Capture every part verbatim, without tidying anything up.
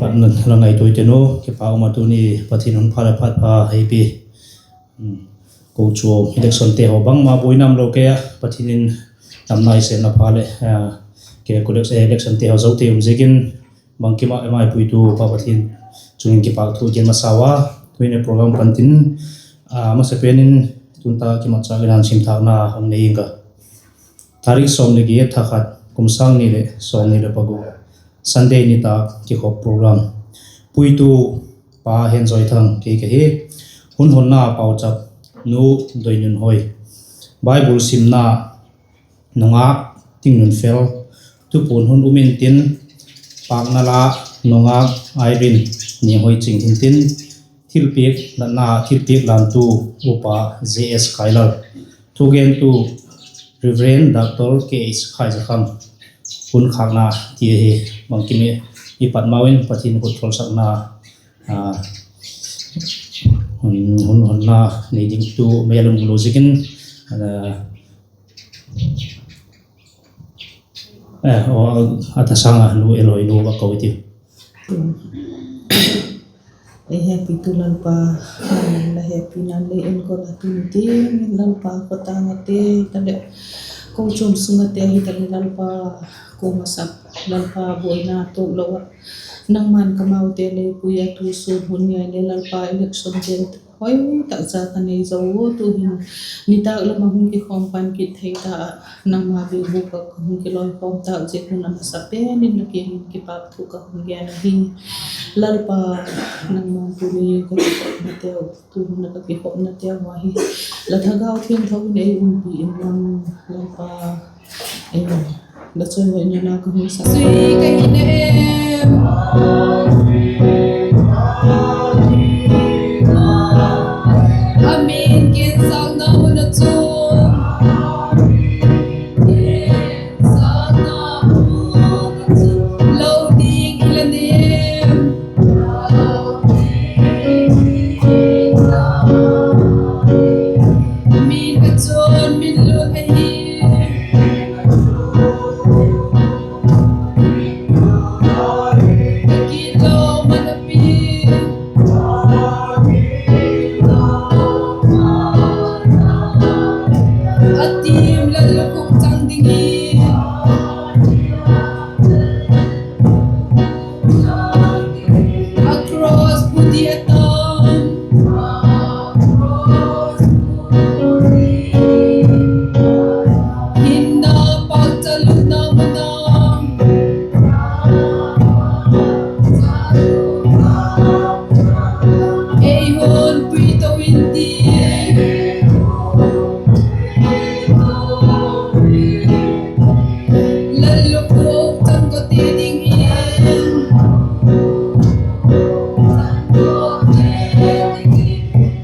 La ngaituai ten u, kipak um a, tuni Pathian hun pha leh phat pha ei pi. Kochuam electionte haw bangma buaina umlo kei a, Pathian in damna, i sêmna pha leh, kei electionte haw zo thei um ziakin, bangkim ah ei puitu pa Pathian chung in kipak thu gen masa ua, tu'n a program pantin, masapen in, tun ta kimatchâk in han sim thâkna hung nei ing ka. Tarik sawm leh giat, tha khat, kum sâng ni leh sawmni leh paguk, Sunday nitâk kikhop program. Puitu pa Henzoithang kei ka hi. Hun honna pauchap, Nu Doinunhoi. Bible simna, nungâk Tingnunfel. Thupuan hun um intin, pâkna la, nungâk Irene Nianghoiching hintin, thilpiak natna, thilpiak lantu, Upa J S Khailal. Thugentu, Reverend Doctor K H Khaizakham. Hun khâkna ti ahi, bangkim i pat mau in Pathian khut tholsakna, hun honna nei ding tu mei a lum lo ziakin, a thasâng a Nu Elhoinu va ko i tiu. Ei hepitu Lalpa, la hepina lei in ko la tuni tiang in Lalpa, khawtâng ate hitaleh, kochuam sung ate hitaleh Lalpa, kuama sak Lalpa buaina tuak lo ah, nangma'n ka maute lei pui a, tu sûn hun ngai le Lalpa election gen hoi tak cha ka nei zo u, tu'hin nitâk lam ah hung kikhawm pan kit thei ta ah, nangma biakbûk ah ka hung kilawikhawm tâk ziak un a masapen in la kiang in kipâk thu ka hung gen ahi. Lalpa, nangma'n tuni ka kikhopnateu, tu hun ah ka kikhopnateu ahi, la Thagau Thiangtho in ei umpi inlang, Lalpa, la chawihoina ka hung sak. Zui ka hi na em? A min kin sâkna mun ah chun, lo ding i la nem? Min a chun min lut ahi. Kilo man a pi. A tim lal lukhuk chang ding in. A cross bu di a tam. Hinna pau chalutna mun a. Ei hun puito intin. Lal lukhuk chang kote dingin.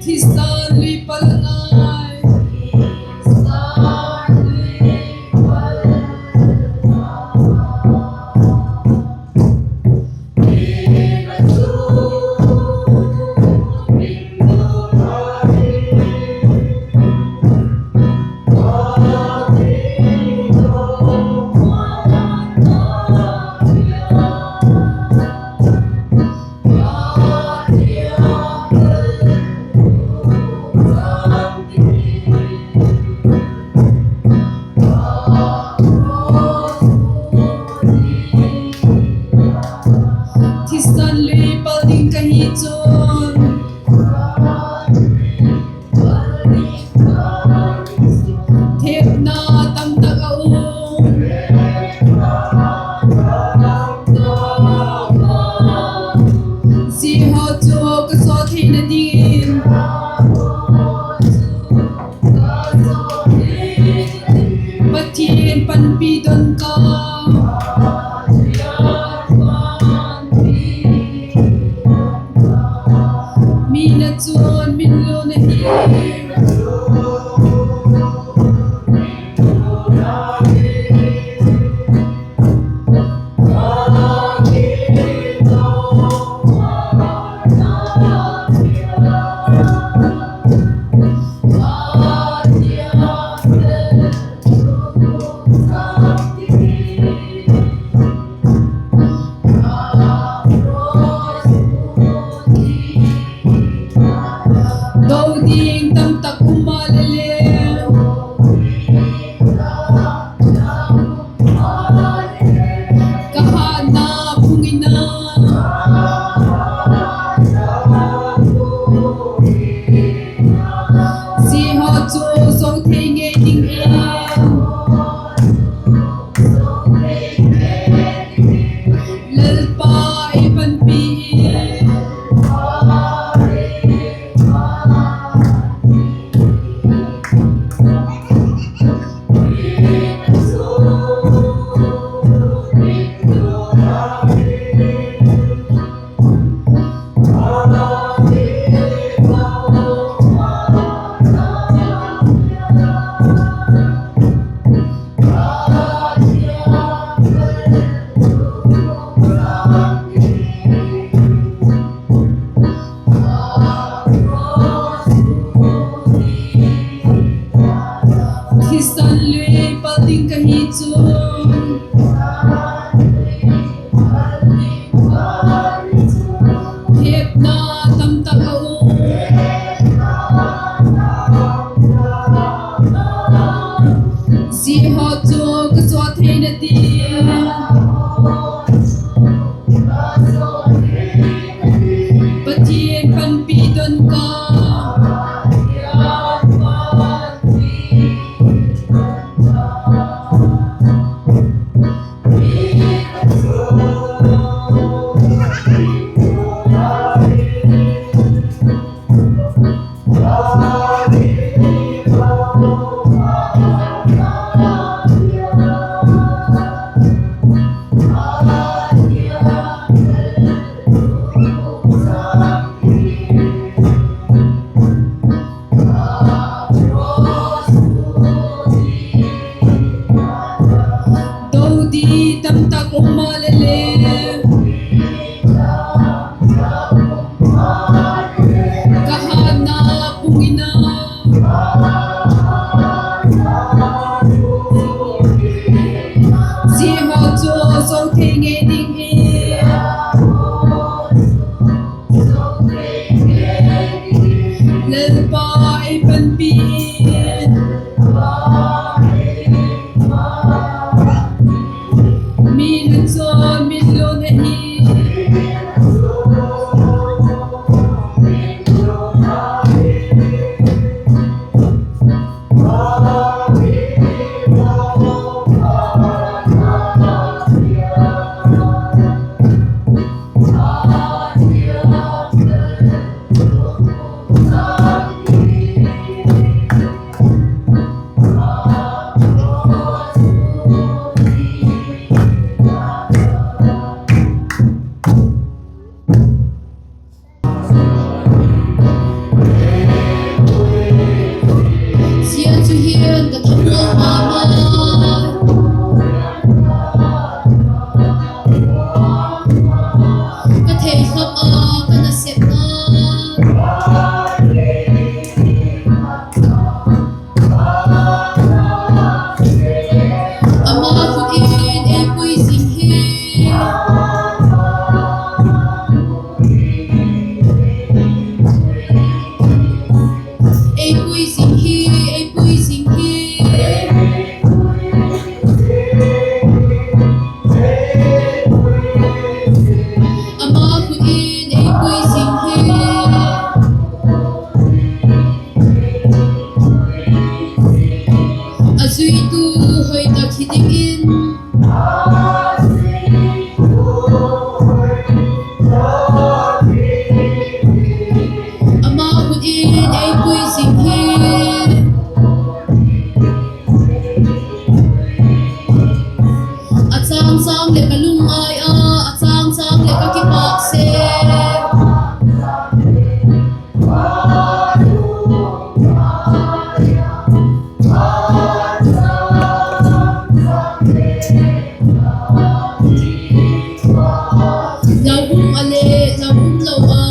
Thisan lui pal ngai. Thisan lui pal ding ka hi chun. Thepna tamtak a um. Zia haw chu ka sawt theina dingin. Pathian panpi don ka. Min a chun min lun ahi. Zia haw chu ka zaw theina ding, Pathian panpi don ka. Do di tamtak um maleh le, ka hatna pung in a. Zia haw chu zo thei ngei ding hi. Lalpa ei panpi, mi na chawn min lun ahi. Zia chu hian ka thamuang ma ma, ka theikhap a ka nasepna. Ama khut in ei pui zing hi. Ei pui zing hi, ei pui zing hi. Ama khut in ei pui zing hi. A zuitu hoi tak hi dingin, ama khut in ei pui zing hi. A châng châng leh ka lungngai a, a châng châng leh ka kipak se. Lau um a leh lau um lo a,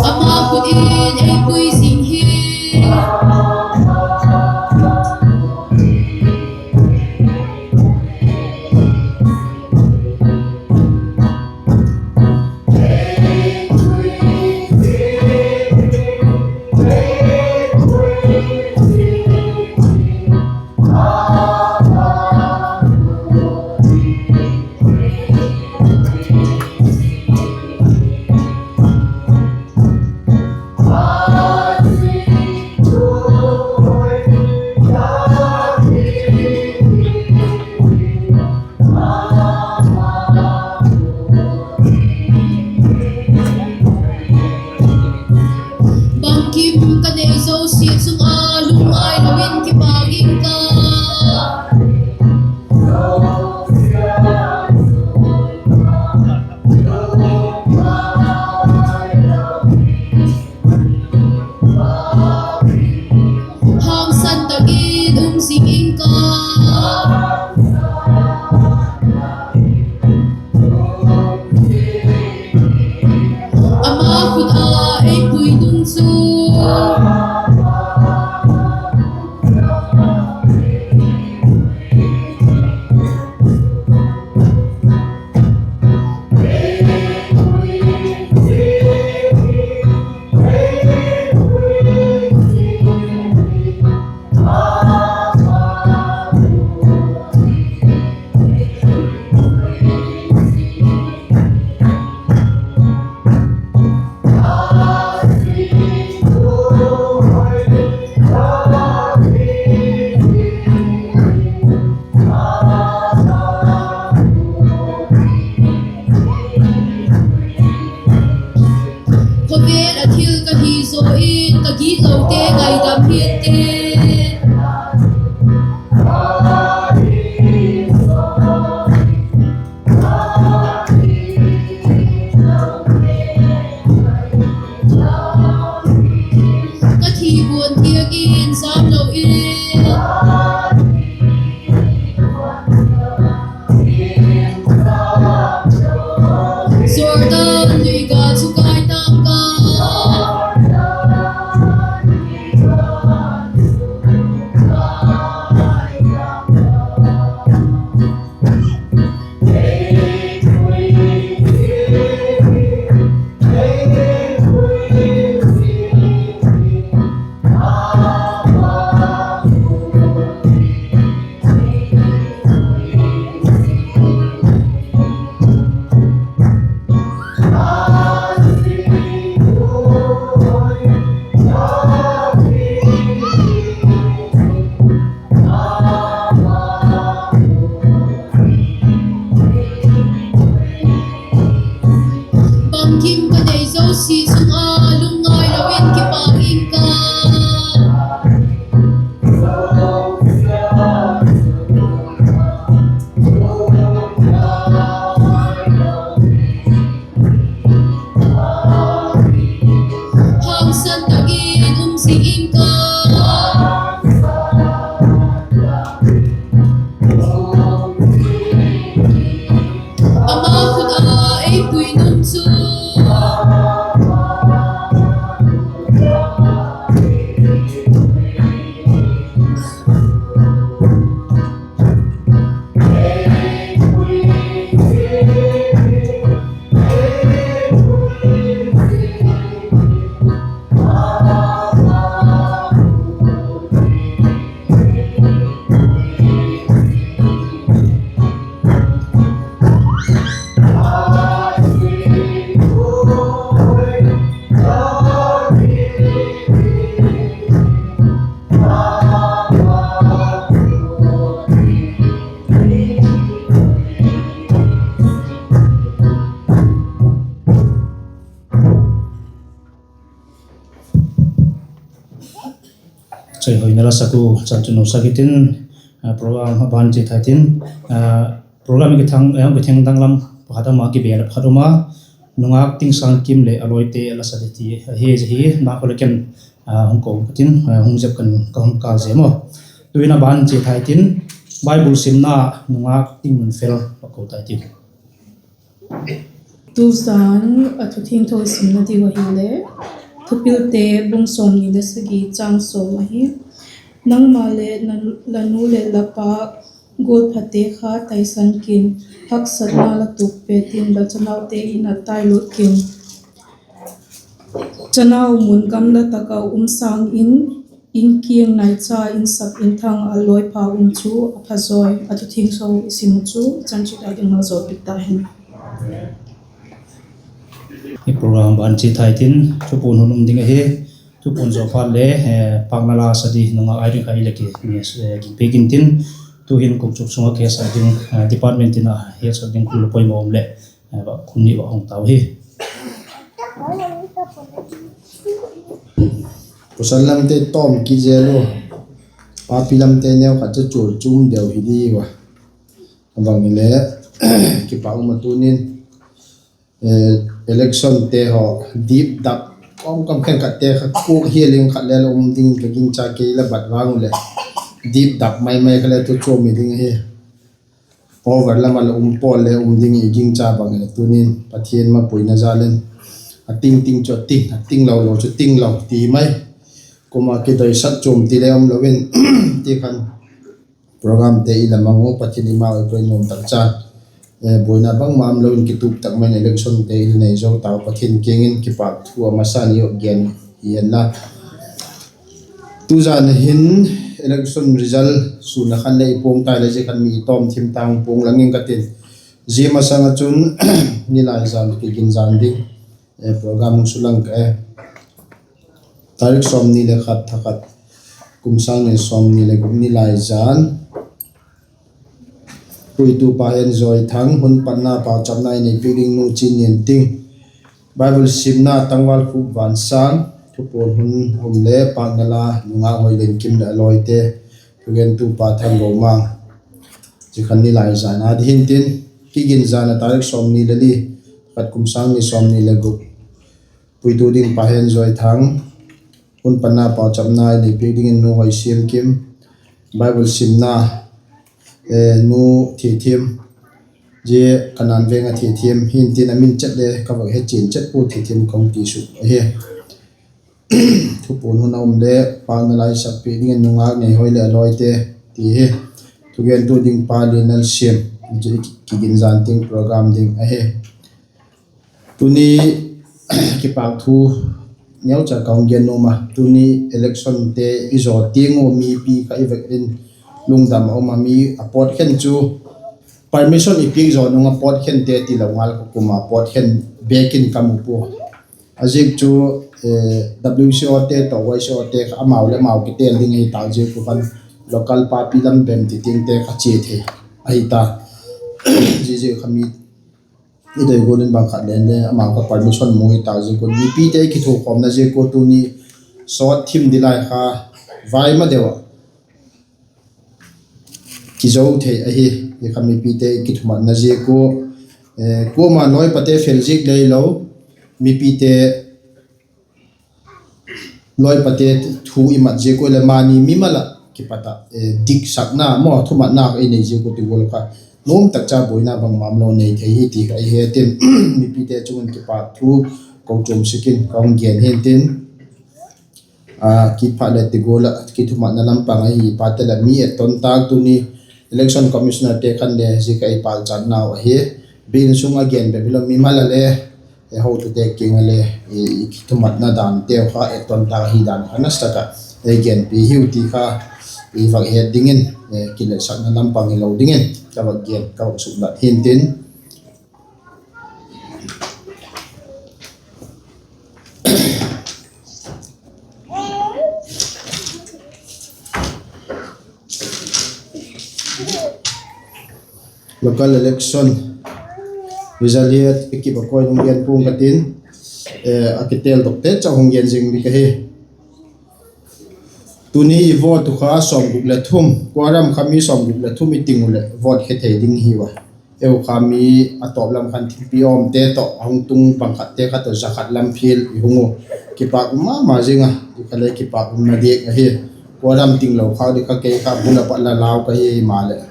ama khut in ei pui zing hi. Bangkim ka nei zosia chung a lungngai lo in kipak ing ka. Hangsan tak in um zing ing ka. Ama khut a ei pui nung chu Vêl a thil ka hi zaw in ka gitlote ngaidam hi'n tin. Ka thi buan thiang in zam lo in, Jordan lui ga chu kai tang ka. Bangkim ka nei zosia chung a lungngai lo in kipak ing ka. Hangsan tak in um zing ing ka. Ama khut a ei pui nung chu Chawihoi na la sak u chan chu nusak i tin, program a ban chia thai tin, program kitheng dang lam pakhat ama kibel a pakhat um a, nungak Tingsangkim leh a lawite la sa di ti ahi, zia hi na khaw le ken hung ko ka tin, hung zep kan ka hung kâl zia maw. Tu'in a ban chia thai tin, Bible simna nungak Tingmunfel va ko tai tiu. Tuzan a thu thiangtho simna diu ahile, Thupilte bung sawmni le sagi chang sawm ahi. Nangma leh la nu leh la pa gualphate kha taisan kin, haksatna la tuak pet in la chanaute in a tailut kin. Chanau mun gamla tak ah um sâng in, in kiang naicha in sak in thang a lawipha um chu a phazaw. A thu thiangtho i sim u chu chan chu ta ding ma zaw piak ta hen. I program ban chia thai tin, thupuan hun um ding ahi. Thupuan zaw phat le pâkna la sa di nungak Irene kha i le ki, gingpi kin tin, tu'hin kokchuk sung ah kihesak ding, department tin a hiatsak ding khu la poimaw um leh, va khun ni va hung tau hi. Pasal lamte tawm kit zel u, papi lamte neu khat chu chual chum deu hi di ua. A bang hile, kipak um a tunin, electionte haw, dip dap, kam kam khenkhatte kha kuak hial in khat le la um ding ka gingcha kei la bat vang u leh, dip dap mai mai kha le thu chuam hi ding ahi. Over lam a la um pawl le um ding i gingcha bang hi tunin Pathian mapuina jal in, a ting ting chu a ting, a ting lo lo chu ting lo ti mai. Kum a kidoisak chuam ti le um lo in, ti khan programte i la mang u, Pathian i mau i poi nuam tak cha, buaina bangma um lo in kitup tak mai in electionte i la nei zo tau, Pathian kiang in kipak thu a masa ni u gen hi hen la. Tuzan hin election result sûn a khan le i puang tai le, zia khan mi i tawm thim tang puang lang in ka tin. Zia masang ah chun, nilaizan kigin zan ding program hung sulang ka e. Tarik sawmni le khat, tha khat, kum sâng ni sawmni le guk, nilaizan. Puitupa Enjoy Thang, hun panna pauchapna i nei piak ding Nu Chinnianting. Bible simna tangval Khup Vansâng, thupuan hun um le pâkna la nungak Hoilenkim leh a lawite, thugentu pa Thanggomang. Zia khan ni lai zan a di hintin, Kiginzan a tarik sawmni le li, khat kum sâng ni sawmni le gup. Puitu ding pa Henjoy Thang, hun panna pauchapna i nei piak dingin Nu Hoisiamkim, Bible simna, eh, Nu Thithim, zia Kanaan veng a Thithim hintin, a min chet le ka vak he chian chet pua, Thithim ka hung ti suk ahi. Thupuan hun a um le pâkna la i sak piak dingin nungak Neihoi leh a lawite ti hi. Thugentu ding pa Lianlalsiam, zia Kiginzan tiang program ding ahi. Tuni kipâk thu neucha ka hung gen nuam a, tuni electionte i zaw tiang ua mipi kha i vek in lungdam a um a, mi a pawt khen chu permission i piak zaw nung a pawt khente tilo ngal ka kum a pawt khen bêk in ka mu pua. A ziak chu, eh, W C Ote tawh Y C Ote kha amau leh amau kitêl ding ahi tâk ziak u khan local papi lam bem ti tiangte kha chia thei ahi ta. Ziaziak kha mi i doi gual in bang khat len le amau kha permission mu hi tâk ziak un mipite kithukhawmna ziak ua tuni sawt thim di lai kha vai ma deu ah kizo thei ahi. Hi kha mipite kithumatna ziak ua, eh, kuama lawipate fel ziak le hilo, mipite lawipate thu i mat ziak ua leh mani mimal ah kipat ah, eh, diksakna maw thumatna ei nei ziak ua ti gual kha nuam tak cha buaina bangmalo nei thei hi ti kha i he tin, mipite chung in kipâk thu kochuam sik in ka hung gen hintin, a, kiphat leh ti gual ah kithumatna lam pang ahi pate leh mi etton tâk tuni election commissionerte khan le zia kha i pâkchatnau ahi. Biakin sung a gen bep hilo mimal a le, e, hotute kiang a le, i, i kithumatna danteu kha etton tâk ahi dan kha nasak ah ei genpi hiu ti kha i vak het dingin, e, kiletsakna lam pang hilo dingin ka vak gen ka vak suklat hintin. Local election result hi a kip a koi nung gen pua'ng ka tin, eh, a kitêldokte cha hung gen zing ding ka hi. Tuni i vote u kha sawmguk le thum, quorum kha mi sawmguk le thum i ting u leh vote khe thei ding hiu a. Eu kha mi a tawp lam khan thingpi awmte tawh a hung tung bang khatte kha tawh za khat lam phial i hung u. Kipâk um ma ma zing a, i kha le kipâk umna diak ahi. Quorum tinglo kha di kha kei kha bul a pat la lau ka hi maleh,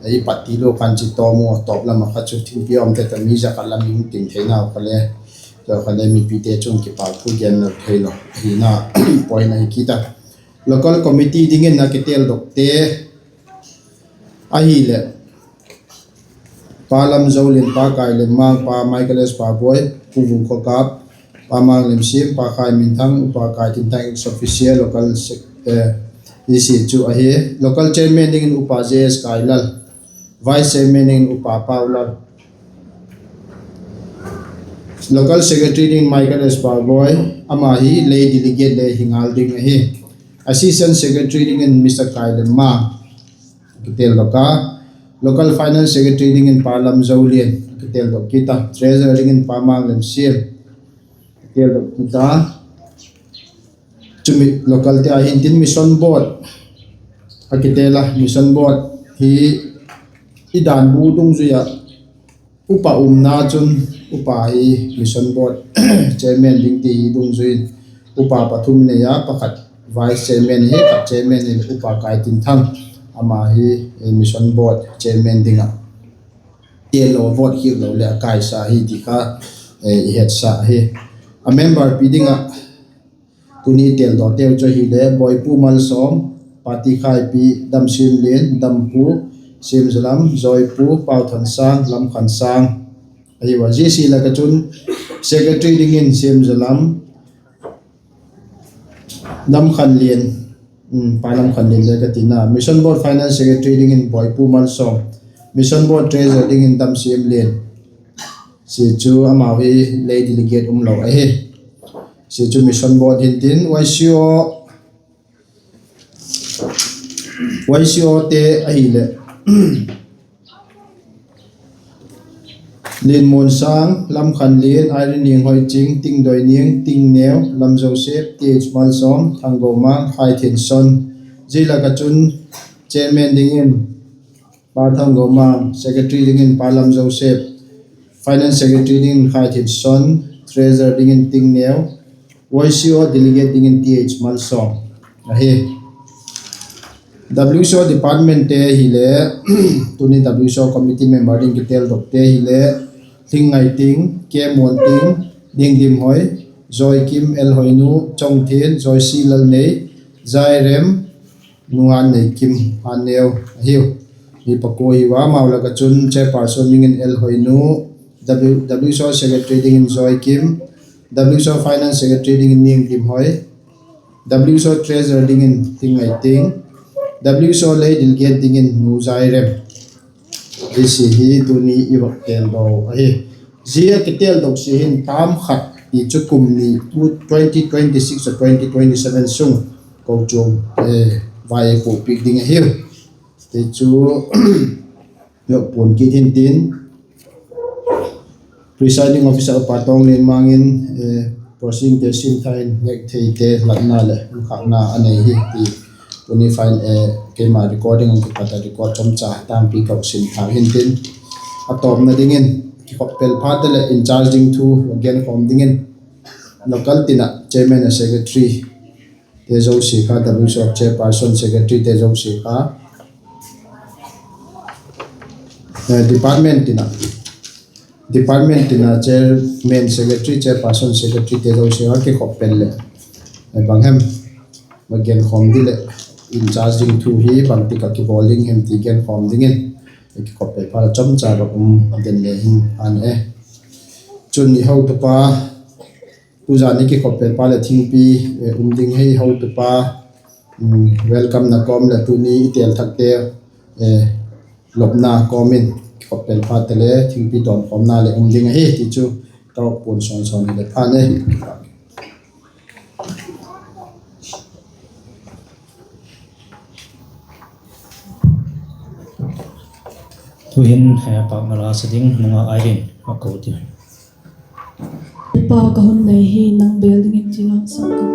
i pat ti lo khan chi tawm u, tawp lam ah kha chu thingpi awmte tawh mi za khat lam i hung ting theinau kha le, zia kha le mipite chung kipâk thu gen lo theilo ahina, point ahi kit a. Local committee dingin a kitêldokte ahileh, Pa Lamzolian, Pa Kailenmang, Pa Michael S Paboi, Pu Vungkhokap, Pa Manglemsiam, Pa Khaiminthang, Upa Kaitinthang ex officio local, eh, E C chu ahi. Local chairman dingin Upa J S Kailal, vice chairman dingin Upa Paulal, local secretary dingin Michael S Paboi, ama hi lay delegate le hi ngal ding ahi. Assistant secretary dingin Mister Kailenmang kitêldok a, local finance secretary dingin Pa Lamzolian kitêldok kit a, treasurer dingin Pa Manglemsiam kitêldok kit a. Chumi localte a hintin mission board a kitêl a, mission board hi i dan bu dungzui ah upa umna chun upa hi mission board chairman ding ti hi dungzui in upa pathum nei a, pakhat vice chairman hi, khat chairman in Upa Kaitinthang, ama hi mission board chairman ding ah têllo, vote khiaklo leh a kaisa hi ti kha i hetsa hi. A memberpi ding ah tuni têldawkteu chu ahileh Boipu Malsawm, Patikhaipi Damsiamlian, Dampu Siamzalam, Joipu Pauthansâng, Lamkhansâng ahi ua. Zia si lak ah chun secretary dingin Siamzalam, Lamkhanlian, Pa Lamkhanlian le ka tina, mission board finance secretary dingin Boipu Malsawm, mission board treasurer dingin Damsiamlian. Si chu amau hi lay delegate umlo ahi. Si chu mission board hintin Y C O, Y C Ote ahileh Linmuansâng, Lamkhanlin, Irene Nianghoiching, Tingdoiniang, Tingneu, Lamjoseph, Th Malsawm, Thanggomang, Khaithinson. Zia lak ah chun chairman dingin Pa Thanggomang, secretary dingin Pa Lamjoseph, finance secretary dingin Khaithinson, treasurer dingin Tingneu, Y C O delegate dingin Th Malsawm ahi. W C O departmentte hile, tuni W C O committee member ding kiteldokte hile, Hlingngaiting, K Muanting, Dingdimhoi, Joikim, L Hoinu, Chongthian, Joyce Lalnei, Zairem, Nu Hanneikim, Hanneu ahiu. Mi pakua hiu a, amau lak ah chun chairperson dingin L Hoinu, W C O secretary dingin Joikim, W C O finance secretary dingin Niangdimhoi, W C O treasurer dingin Hlingngaiting, W C O lei delegate dingin Nu Zairem. Zia hi tuni i vak teldok ahi. Zia kiteldok sia hin tam khat ti chu kum ni, twenty twenty-six a twenty twenty-seven sung kochuam vai ei puakpiak ding ahiu. Ti chu, puan kit hin tin, presiding officer Upa Tawnglianmang in proceedingte simthak in nêk theite latna leh umkhâkna a nei hi ti tuni fine, keima recording ah kipat a record chomcha tampi ka sim thak hin tin, a tawpna dingin kikhop pel phat leh in charge ding thu genkhawm dingin local tin ah chairman a secretary te zosia kha, W C O chairperson secretary te zosia kha, department tin ah, department tin ah chairman, secretary, chairperson, secretary te zosia kha kikhop pel leh bang hem, ma genkhawm ding leh in charge ding thu hi bangtik ah kibawl ding hem ti genkhawm dingin kikhop pel phat a chomcha va um den le hin an e. Chun i hotupa, tuzan i kikhop pel phat leh thingpi um ding hi hotupa, welcome na kawm leh tuni i tel thakte lopna kawm in kikhop pel phat leh thingpi tawnkhawmna leh um ding ahi ti chu ka puan sawn sawn hile phan e. Tu'hin pâkna la sa ding nungak Irene a ko ti. Lalpa, ka hun nei hi nang bêl dingin chilang sâng ka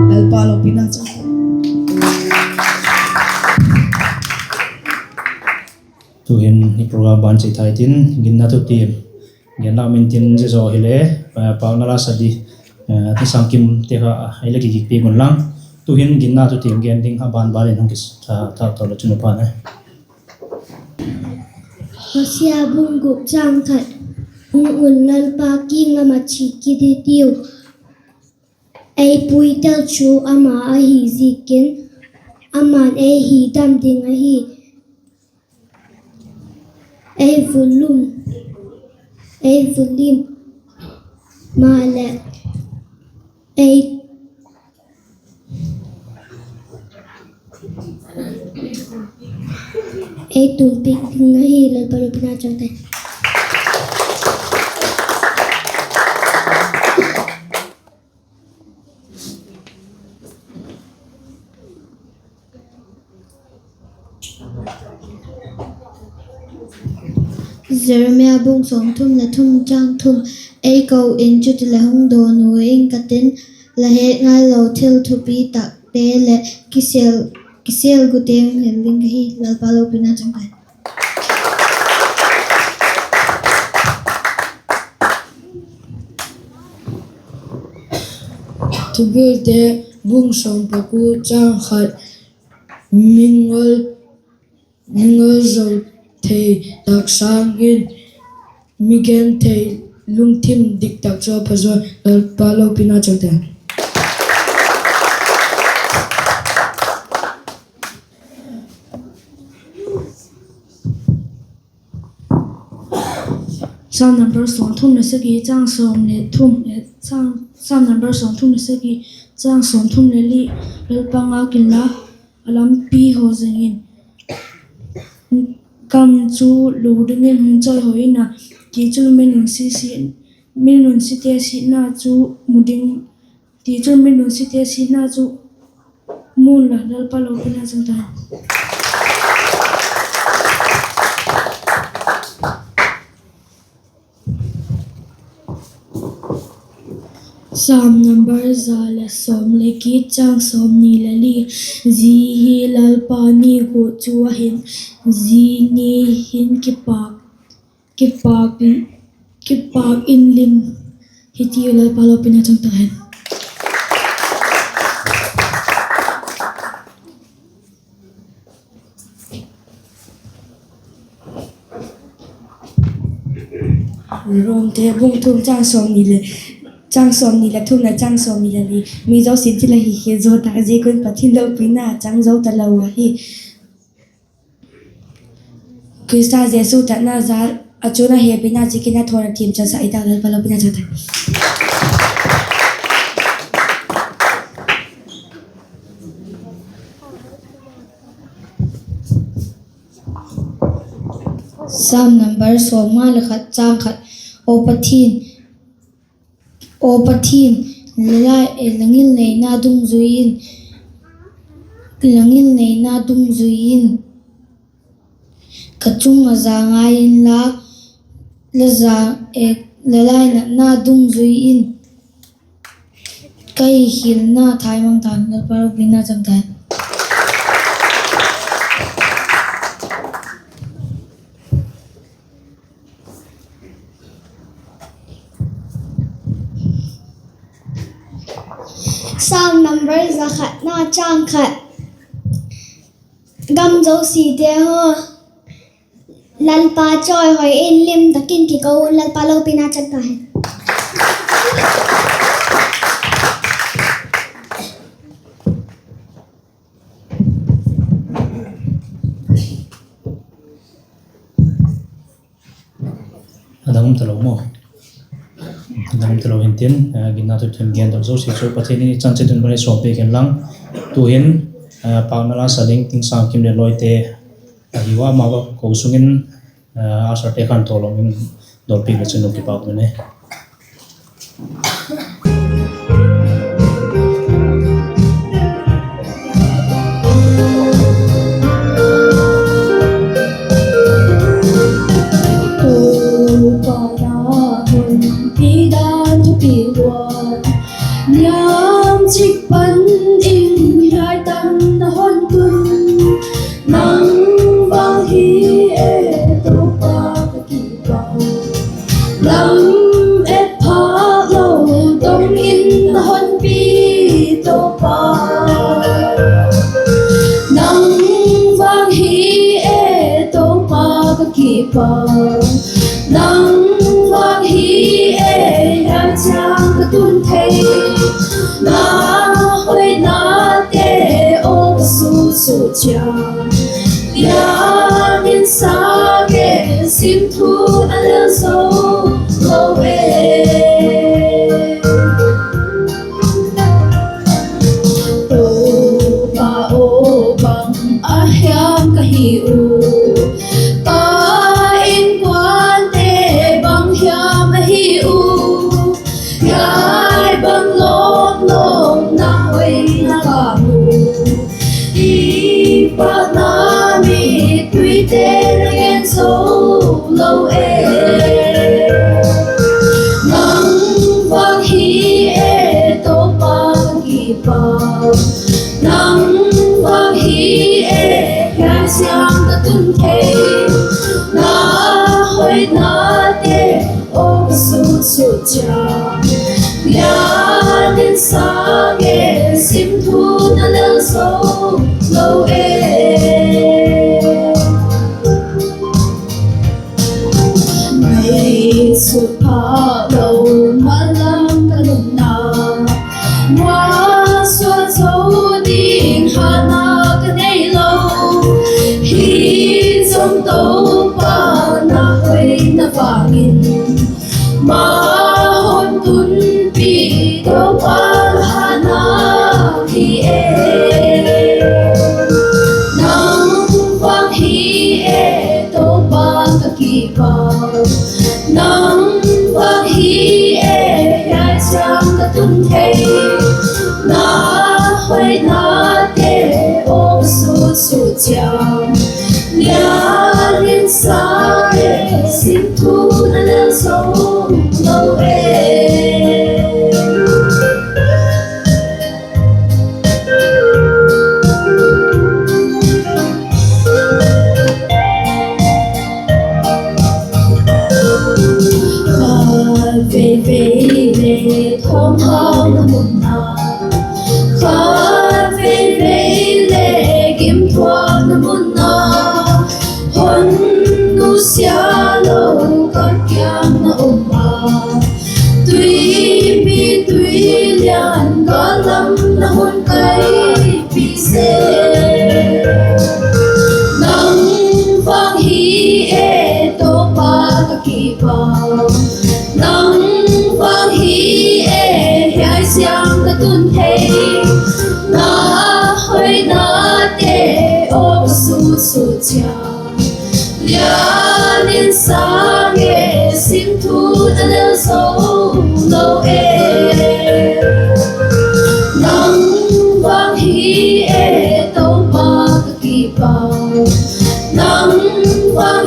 Lalpa lopina chang. Tu'hin i program ban chia thei tin, ginna thutiam gen lam intin zia zaw hile, eh, pau na la sa di, eh, Tisangkim te kha ei la kigik piak un lang. Tu'hin ginna thutiam gen ding a ban ban in hung kisa tha tho la chun a pan e. Hosea bung guk chang khat. Hung un, Lalpa kiang lam ah chia kit hitiu. Ei puitel chu ama ahi ziakin, ama'n ei hi dam ding ahi. Ei vul lum, ei vul lim, maleh ei, ei tum piak ding ahi. Lalpa lopina chang tai. Jeremiah bung sawmthum leh thum chang thum. Ei ko in, chutileh hung dawn ing ka tin, la het ngailo thil thupi takte leh kisel, kisel gute hung hil ding ka hi. Lalpa lopina chang tai. Thubuaite bung sawm paku chang khat. Mingol, mingol zo thei tak sâng in, mi genthei lungthim dik tak chu a pha zaw. Lalpa lopina chang tai. Psalm number sawmthum leh sagi chang sawm leh thum, eh, Psalm, Psalm number sawmthum leh sagi chang sawmthum leh li. Lalpa ngâk inla, a lampi haw zing in. Kam chu lu dingin hung chawihoi in a, tichun mi nunsiate siatna chu mu ding, tichun mi nunsiate siatna chu mu inla. Lalpa lopina chang tai. Psalm number za leh sawm leh giat chang sawmni leh li. Zia hi Lalpa ni guat chu ahi'n, zia ni hin kipâk, kipâk, kipâk in lim hitiu. Lalpa lopina chang ta hen. Romte bung thum chang sawmni leh, chang sawmni leh thum leh chang sawmni leh li. Mi zosia'n thil ahi khial zaw ta, zia khun Pathian lopina chang zo talo ahi. Khrista Jesu tatna jal a chun a hepina ziakin a thawn a thiam chasak i ta. Lalpa lopina chang ta. Psalm number sawmnga leh khat chang khat. Aw Pathian, aw Pathian, la, la ngilneina dungzui in, la ngilneina dungzui in, Ka chung ah za ngai inla, la za, eh, la lainatna dungzui in ka hikhialna thaimang ta'n, Lalpa lopina chang ta'n. Psalm number za khatna chang khat. Gam zosiate haw, Lalpa chawihoi in lim tak in kiko un, Lalpa lopina chang ta hen. A dang um talo maw? A dang um talo hintin, eh, ginna thu thum gen dok zosia chu Pathian in i chan chiat un malsawm piak hen lang. Tu'hin, eh, pâkna la sa ding Tingsangkim leh Lawite ahiu a, amau ko sung in, eh, usherte khan tawlawm in dawlpiak le chun lung kipâk un e. Topa na hun pi dan thupi lua, niam chik pan in hiai tan na hon tun, nang vang hi e Topa ka kipak. Lam et pha lo dong in na hon pi Topa, nang vang hi e Topa ka kipak. Nang vang hi e, hiai chiang ka tun thei, na hoinate aw ka sut sut chiang. Lian in sâng e, sim thu a lel zo lo e. Topa aw, bang a hiam ka hi u, ka inkuante bang hiam ahi u, hiai bang lawm lawm na hoina ka mu, i pâkna mituite na gen zo lo e. Nang vang hi e Topa ka kipak, nang vang hi e, hiai chiang ka tun thei, na hoinate aw ka sut sut chiang. Lian in sâng e, sim thu a lel zo lo e. Ngaihsut phâk lo, mallam ka nunna, masuak zo ding hatna ka nei lo. Hi zong Topa na hoina vang in, ma hon tunpi Topa la hatna hi e. Nang vang hi e Topa ka kipak, nang vang hi e, hiai chiang ka tun thei, na hoinate aw ka sut sut chiang. Lian in sâng e, sim thu a lel zo lo e. Khatvei vei leh thawmhau na mun a, khatvei vei leh gimthuakna mun a, hon nusia lo ka kiang na um a, tuipi tui lian ka lam na hun kaipi se. Nang vang hi e Topa ka kipak, nang vang hi e, hiai chiang ka tun thei, na hoinate aw ka sut sut chiang. Lian in sâng e, sim thu a lel zo lo e. Nang vang hi e Topa ka kipak, nang vang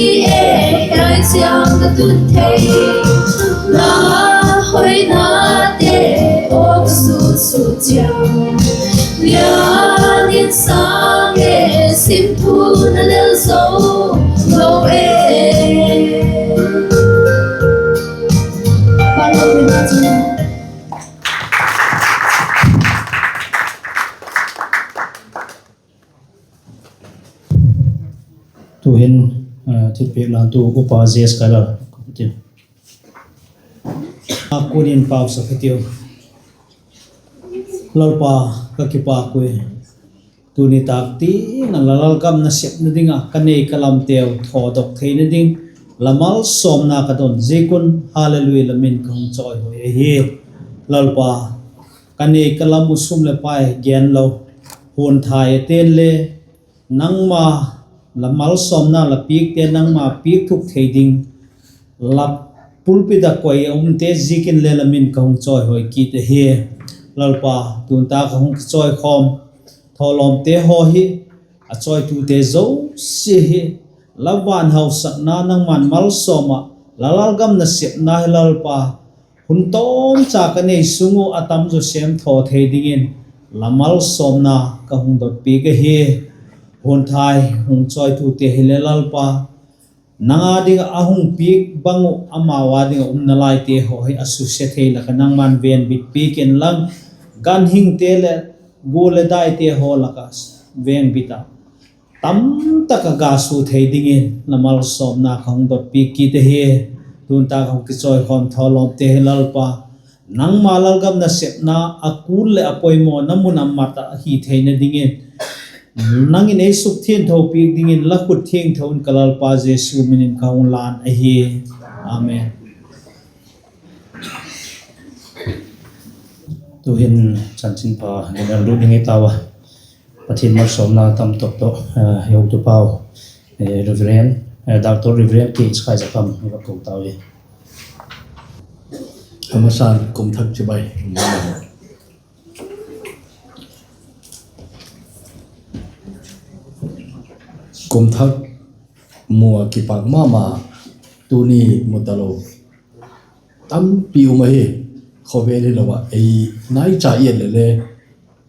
E, kai chiang ka tut thei, la hoinate aw ka sut sut chiang, lian in sâng e, simthu na lel zo lo e. Tu'hin, ah, thilpiak lantu Upa J S Kala ka tiu. A kun in pausak hitiu. Lalpa, ka kipâk ui. Tuni tâk tiang ah la lalgam nasepna ding ah ka nei ka lamteu thawdok theina ding la malsawmna ka don ziak un, Hallelujah, la min ka hung chawihoi ahi. Lalpa, ka nei ka lam uh sum leh pai gen lo, huan thai a ten le, nangma la malsawmna la piakte nangma piak thuk thei ding, la pulpit ah koi a umte ziakin le la min ka hung chawihoi kit ahi. Lalpa, tun ta ka hung kichawikhawm thawlawmte haw hi, a chawitute zosia hi, la van hausakna nangma'n malsawm ah, la lalgam nasepna hi Lalpa, hun tawmcha ka nei sung uh a tam zaw sêm thaw thei dingin, la malsawmna ka hung dot piak ahi. Huan thai hung chawitute hile Lalpa, nang â ding ah a hung piak bang uh amau â ding ah um nalaite haw hi a susia thei lak ah nangma'n venbit piak inlang, ganhingte leh gual leh daite haw lak ah vengbit ah, tamtak ah ga sua thei dingin la malsawmna ka hung dot piak kit ahi. Tun ta ka hung kichawikhawm thawlawmte hi Lalpa, nangma lalgam nasepna a kul leh a poimaw na mun a mat ah hi theina dingin, nang in ei sukthiangtho piak dingin la khut thiangtho in ka Lalpa Jesu min in ka hung lan ahi. Amen. Tu'hin chanchinpha ding a lut ding i tau a, Pathian malsawmna tam tawh tawh, eh, i hotu pau, eh, Reverend, eh, Doctor Reverend K H Kaizakham i va ko tau hi. A masa'n kum thak chibai. Kum thak mu ah kipak ma ma, tuni mu talo tampi um ahi. Khawvel hilo ah ei naicha i et leh le,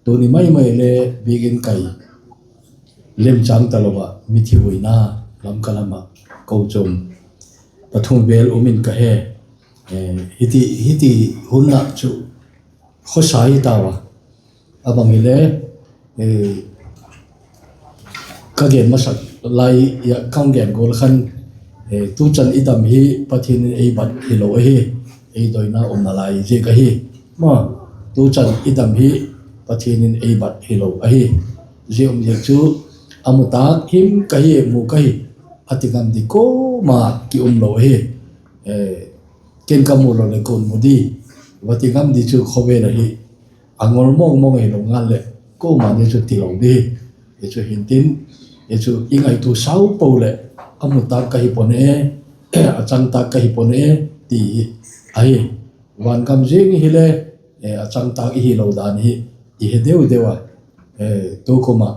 tuni mai mai le biakin kai lemchâng talo ah mithi huina lam ka lam ah kochuam pathum vel um in ka he. Eh, hiti, hiti hun ah chu khawsa hi tau a. A bang hile, eh, ka gen masak lai ah ka hung gen gual khan, eh, tuchan i dam hi Pathian in ei bat hilo ahi, ei doina umna lai ziak ahi. Ma, tuchan i dam hi Pathian in ei bat hilo ahi. Zia um ziak chu a mu tâk him ka hi, mu ka hi, a ti ngam di kuama ki um lo ahi. Eh, ken ka mu lo leh kua'n mu di, va ti ngam di chu khawvel ahi. A ngol mawng mawng ahilo ngal leh kuama'n zia chu tilo di. Zia chu hintin, zia chu i ngaitua sau po leh, a mu tâk ka hi pua'n e, a chang tâk ka hi pua'n e, ti hi ahi. Van gam zing hile, eh, a chang tâk i hilo dan hi i he deu deu a. Eh, tukum ah,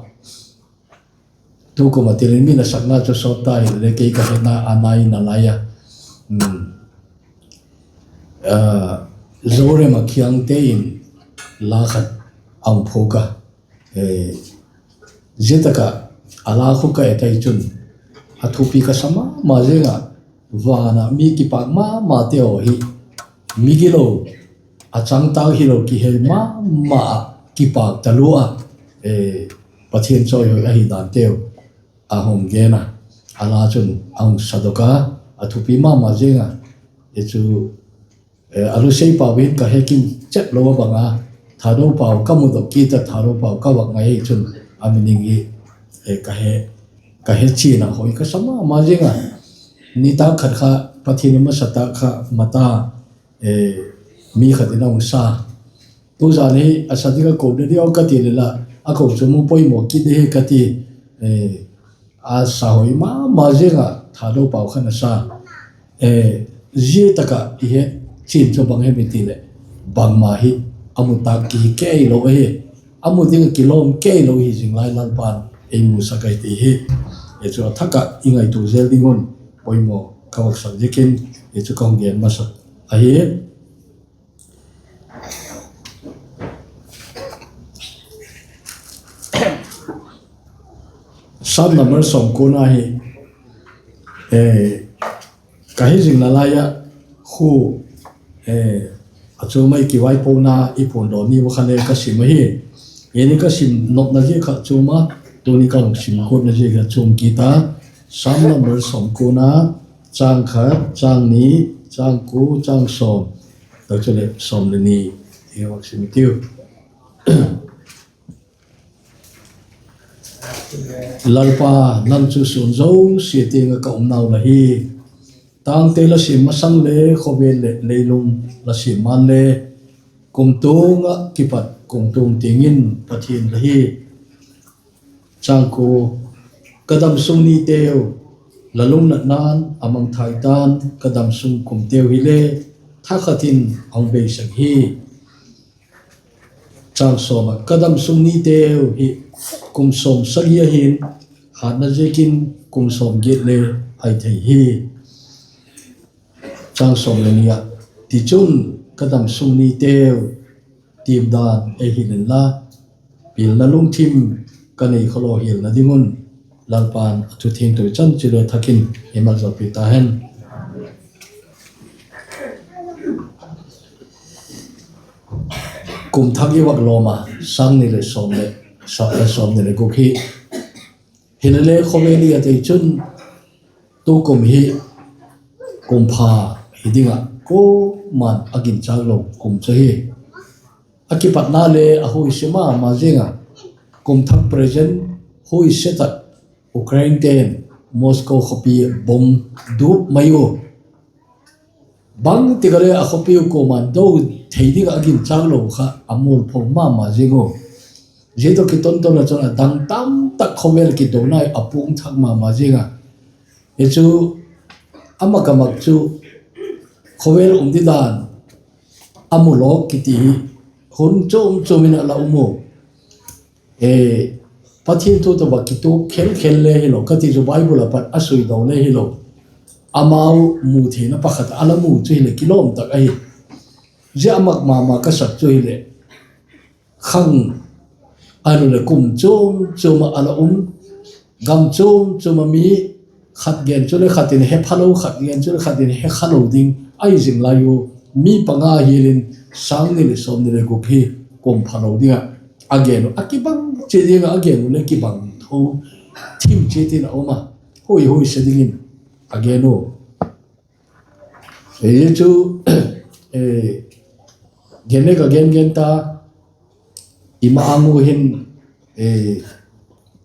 tukum ah tilin mi nasakna chu sawt ta hile kei ka hena a nai nalai a. Zorem ah Khiangte in la khat a hung phuak a, zia tak ah a la khu ka et ahi chun, a thupi ka sa ma ma zing ah, van ah mi kipak ma mate haw hi, migilo, a chang tâk hilo kihei ma ma ah kipak talua a, Pathian chawihoi ahi danteu a hung gen a, a la chun a hung sadok a, a thupi ma ma zing a. Zia chu, eh, a lusei pau hin ka he kim chet lo a bang a, Thadou pau ka mudok kit a, Thadou pau ka vak ngai hi chun a meaning hi, eh, ka he, ka he chian a, hoi ka sa ma ma zing a. Nitâk khat kha Pathian in masa tâk kha mata, eh, mi khat in a hung sa. Tuzan hi a sa ding a ko de diu ka ti leh la, a ko chu mu poimaw kit de hi ka ti, eh, a sa hoi ma ma zing a, Thadou pau khan a sa. Eh, zia tak ah i he chian chu bang hem i ti leh, bangma hi a mu tâk kihi keilo ahi, a mu ding a kilawm keilo hi zing lai Lalpa'n ei musak ahi ti hi. Zia chu a thak ah i ngaitua zel ding un poimaw ka vak sak ziakin, hi chu ka hung gen masak ahi. Psalm number sawmkuana hi, ka hi zing nalai ah khu, a chuam ah i kivaipona i puandaw ni ua kha le ka sim ahi. Hi ni ka sim nopna ziak kha chuam a, tuni ka hung sim khutna ziak kha chuam kit a. Psalm number sawmkuana, châng khat, châng ni, châng kua, châng sawm, tak chu leh sawm le ni, i vak sim tiu. Lalpa, nang chu suan zosia tiang ah ka umnau la hi. Tângte la siam masang le, khawvel leh leilung la siam man le, kumtuang ah kipat kumtuang tiang in Pathian la hi. Châng kua, ka damsung niteu la lungnatna'n a mangthai ta'n, ka damsung kumteu hile thakhat in a hung beisak hi. Châng sawm ah, ka damsung niteu hi kum sawmsagi ahi'n, hâtna ziakin kum sawmgiat le ai thei hi. Châng sawm le ni ah, tichun ka damsung niteu tiam dan ei hil inla, pilna lungthim ka nei khawlaw hialna ding un, Lalpa'n a thu thiangtho chan chu le thak in ei malzawlpi ta hen. Kum thak i vak lawm a, sâng ni leh sawm leh, sawmni leh guk hi. Hilele khawvel i et ei chun, tukum hi kum pha hi ding ah kuama'n a ginchâk lo kum chu hi. A kipatna le a huaise ma ma zing a, kum thak present huaise tak Ukrainete'n Moscow khawpi bomb dup mai u. Bangtik a le a khawpi u kuama'n do thei ding ah a ginchâk lo kha a mualpho ma ma zing u. Zia tawh kitonton ah chun a dang tamtak khawvel kidona a puang thak ma ma zing a. Hi chu a mak a mak chu khawvel um didan a mu lawk kiti hi hun chuam chuam in a la um u. Pathian thu tawh va kituak khel khel le hilo, ka ti chu Bible ah pat a suidaw le hilo, amau mu theina pakhat a la mu chu hileh kilawm tak ahi. Zia a mak ma ma ka sak chu hileh, khang, ahiloleh kum chuam chuam ah a la um, gam chuam chuam ah mi khat gen chu le khat in he phalo, khat gen chu le khat in he khalo ding ahi zing lai u. Mi panga hial in sâng ni leh sawmni leh guk hi kum phalo ding ah a gen u, a kibang chiat ding ah a gen u le kibang tho thim chiat in a um a, hui huaise dingin a gen u. Hi chu gen le ka gen gen ta, i ma-âng u hin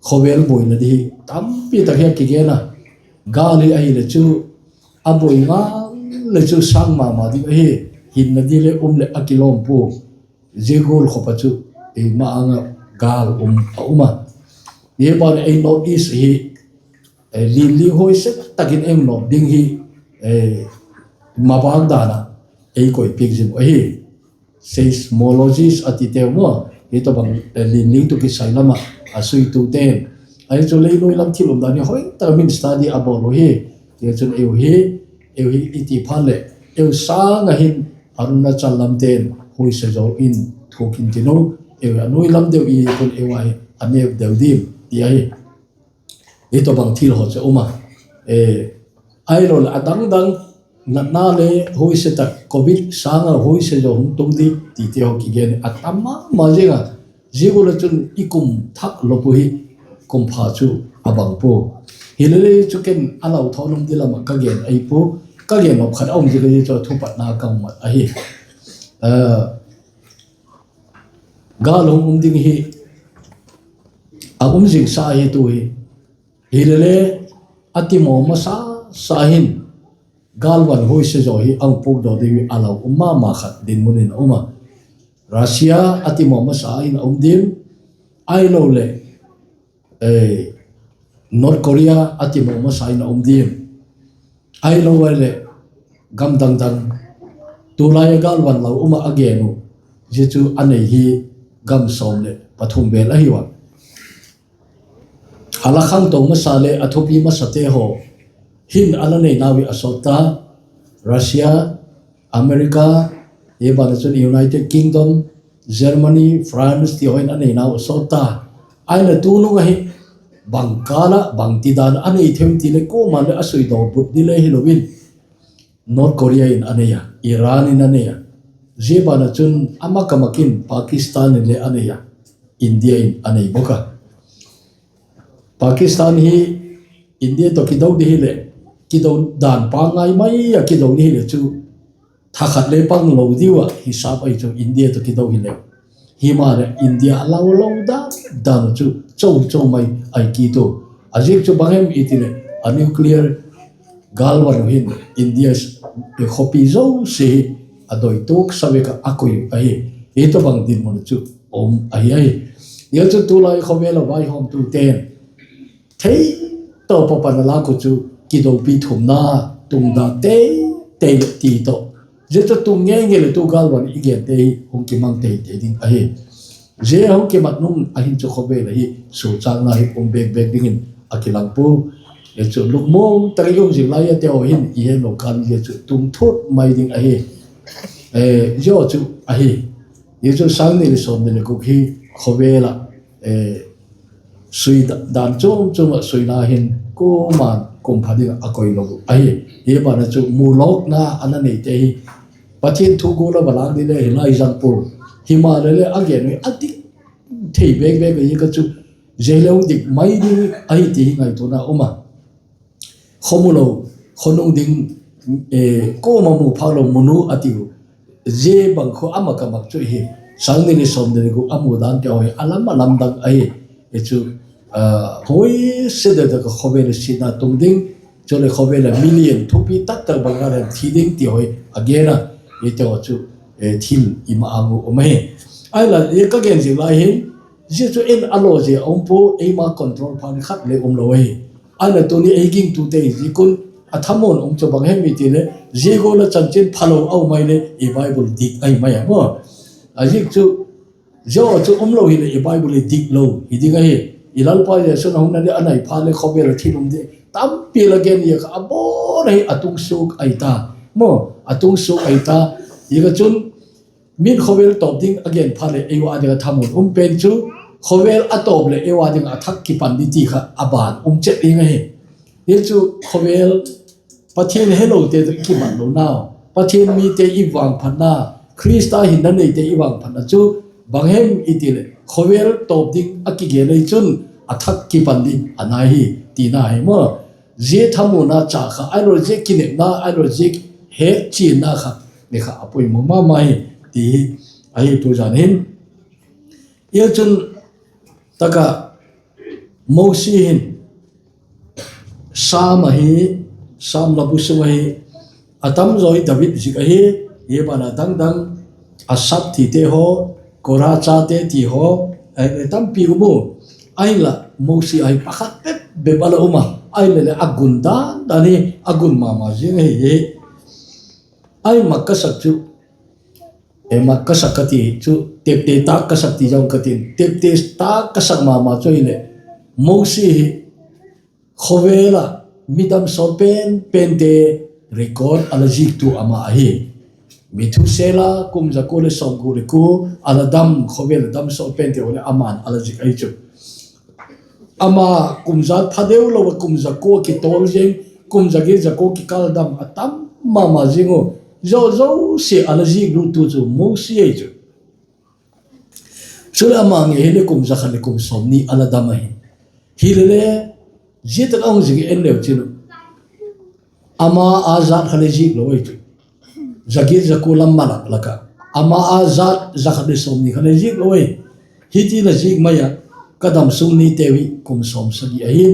khawvel buaina di hi tampi tak hi a kigen a, gâl hi ahileh chu a buai ngal leh chu sâng ma ma ding ahi, hinna di le um leh a kilawm pua. Zia gual khop ah chu i ma-âng ah gâl um a um a, hi ban ei North East hi linling huaise tak in ei nop ding hi mabâk dan ah ei koi piak zing uh ahi. Seismologist a titeu maw, hi tawhbang linling tawh kisai lam ah a suitute'n, ahi chu lei nuai lam thil umdan hi hoi tak a min study a bawl u hi. Tichun eu hi, eu hi i ti phat leh eu sâng ah hin Arunachal lamte'n huaise zaw in thuak in tin u, eu a nuai lam deu i tun eu a hi a nêp deu dim ti ahi. Hi tawhbang thil haw chu um a, ahiloleh a dang dang, natna le huaise tak, covid sâng ah huaise zaw hung tung di tite haw kigen a tam ma ma zing a, zia gual ah chun i kum thak lop u hi kum pha chu a bang pua. Hilele chu ken a lau thawn um di lam ah ka gen ahi pua, ka gen nop khat a um zia ka zia chu a thupatna ka mat ahi. Gâl hung um ding hi a um zing sa ahi tu hi. Hilele a ti maw masa sa hin gâlvan huaise zaw hi a hung puakdaw ding hi a lau um ma ma khat dinmun in a um a. Russia a ti maw masa in a um dim, ahiloleh North Korea a ti maw masa in a um dim, ahilo leh gam dang dang, tulai a gâlvan lau um ah a gen uh, zia chu a nei hi gam sawm leh pathum vel ahiu a. A la khangto masa leh a thupi masate haw hin a la neinau hi a sawt ta. Russia, America, hi ban ah chun United Kingdom, Germany, France ti haw in a neinau a sawt ta. Ahinla tunung ahi, bang kâl ah bangtidan a nei thei em ti leh kuama'n leh a suidaw but ding le hilo in, North Korea in a nei a, Iran in a nei a, zia ban ah chun a mak a mak in Pakistan in le a nei a, India in a nei bawk a. Pakistan hi India tawh kido ding hileh, kido dan pangai mai ah kido ding hileh chu, tha khat le pang lo diu ah hisap ahi chu India tawh kido hileh. Himaleh India a lau lo dan dan chu chau chau mai ahi kit u. A ziak chu bang hem i ti leh, a nuclear gâlvan uh hin India khawpi zosia hi a doi tuak sa vek ah a koi ahi. Hi tawhbang dinmun chu um ahi ahi. Zia chu tulai khawvel ah vaihawmtute'n thei tawp a pan a lak uh chu kidopi thumna, tungda tei tei leh ti tawh, zia chu tung ngei ngei leh tu gâlvan i gente hi hung kimang tei tei ding ahi. Zia hung kimat nung a hin chu khawvel ah hi suchâkna hi um bêk bêk dingin a kilang pua. Zia chu lukmum tak i um zing lai a teu hin i helo kâl zia chu tung thut mai ding ahi. Zia chu ahi. Zia chu sâng ni leh sawmni leh guk hi khawvel ah sui dan chuam chuam ah suina hin kuama'n kum pha ding ah a koi lo ahi. Hi ban ah chu mulawkna a na neite hi Pathian thu gual a va lâk ding le hi lai zang pua. Himaleh le a gen uh a dik thei bêk bêk ahi ka chu, zia le hung dik mai ding ahi ti hi ngaituana um a. Khaw mu lo, khaw nung ding, kuama mu phâk lo munu a tiu. Zia bang khu a mak a mak chu hi, sâng ni leh sawmni leh guk a mu dante haw hi a lam a lam dang ahi. Hi chu, huaise deu tak ah khawvel ah sitna tung ding, chuleh khawvel ah million thupi tak tak bang a lem thi ding ti haw hi a gen a. Hite haw chu thil i ma-âng uh um ahi. Ahinla zia ka gen zing lai hin, zia chu en a law zia a um pua, eima control pha ni khat le um lo ahi. Ahinla tuni ei gingtute hi ziak un a thamuan um chu bang hem i ti leh, zia gual a chanchin phalo a um mai leh i Bible dik ahi mai a maw. A ziak chu, zia chu um lo hileh i Bible hi dik lo hi ding ahi. I Lalpa Jesu'n a hung na ding a nai phat leh khawvel ah thil um ding tampi la gen a kha a bawn ahi, a tungsuak ahi ta. Maw, a tungsuak ahi ta. Hi ka chun, min khawvel tawp ding a gen phat leh ei ua ding a thamuan um pen chu, khawvel a tawp leh ei ua ding a thak kipan ding ti kha a ban um chet ding ahi. Hi chu khawvel Pathian helote tawh i kimat lonau, Pathian mite i vangphatna, Khrista hinna neite i vangphatna chu bang hem i ti leh khawvel tawp ding a kigel ei chun a thak kipan ding a nai hi tina hi maw. Zia thamuanna cha kha ahilo, zia kinepna ahilo, zia hetchianna kha ni kha a poimaw ma ma hi ti hi ahi tu zan hin. Zia chun tak ah Mosi hin Sam ahi, Sam la bu sung ahi, a tam zaw hi David zik ahi, hi ban a dang dang, Asaph tite haw, Kora chate ti haw, tampi um u. Ahinla Mosi ahi pakhat bep bep a la um a, ahileh leh a gun dan dan hi a gun ma ma ziang ahi hi. Ahi mak ka sak chu, mak ka sak ka ti chu, tepte tâk ka sak ti zong ka tin, tepte tâk ka sak ma ma chu ahileh, Mosi hi khawvel ah mi damsawl pen pente record a la ziktu ama ahi. Methusela kum za kua leh sawmguk leh kua a la dam, khawvel a damsawl pente haw leh ama'n a la zik ahi chu. Ama kum za pha deu lo ah kum za kua kitawl ziang, kum za giat za kua kikâl dam a tam ma ma ziang u. Zo zosia a la zikluttu chu Mosi ahi chu. Chuleh ama ngei hileh kum za khat leh kum sawmni a la dam ahi. Hilele, zia tak a hung zik en leu chin u, ama a zat kha le zik lo ahi chu. Za giat za kua lam malak lak ah, ama a zat za khat leh sawmni kha le zik lo ahi. Hiti na zik mai ah, ka damsung niteu hi kum sawmsagi ahi.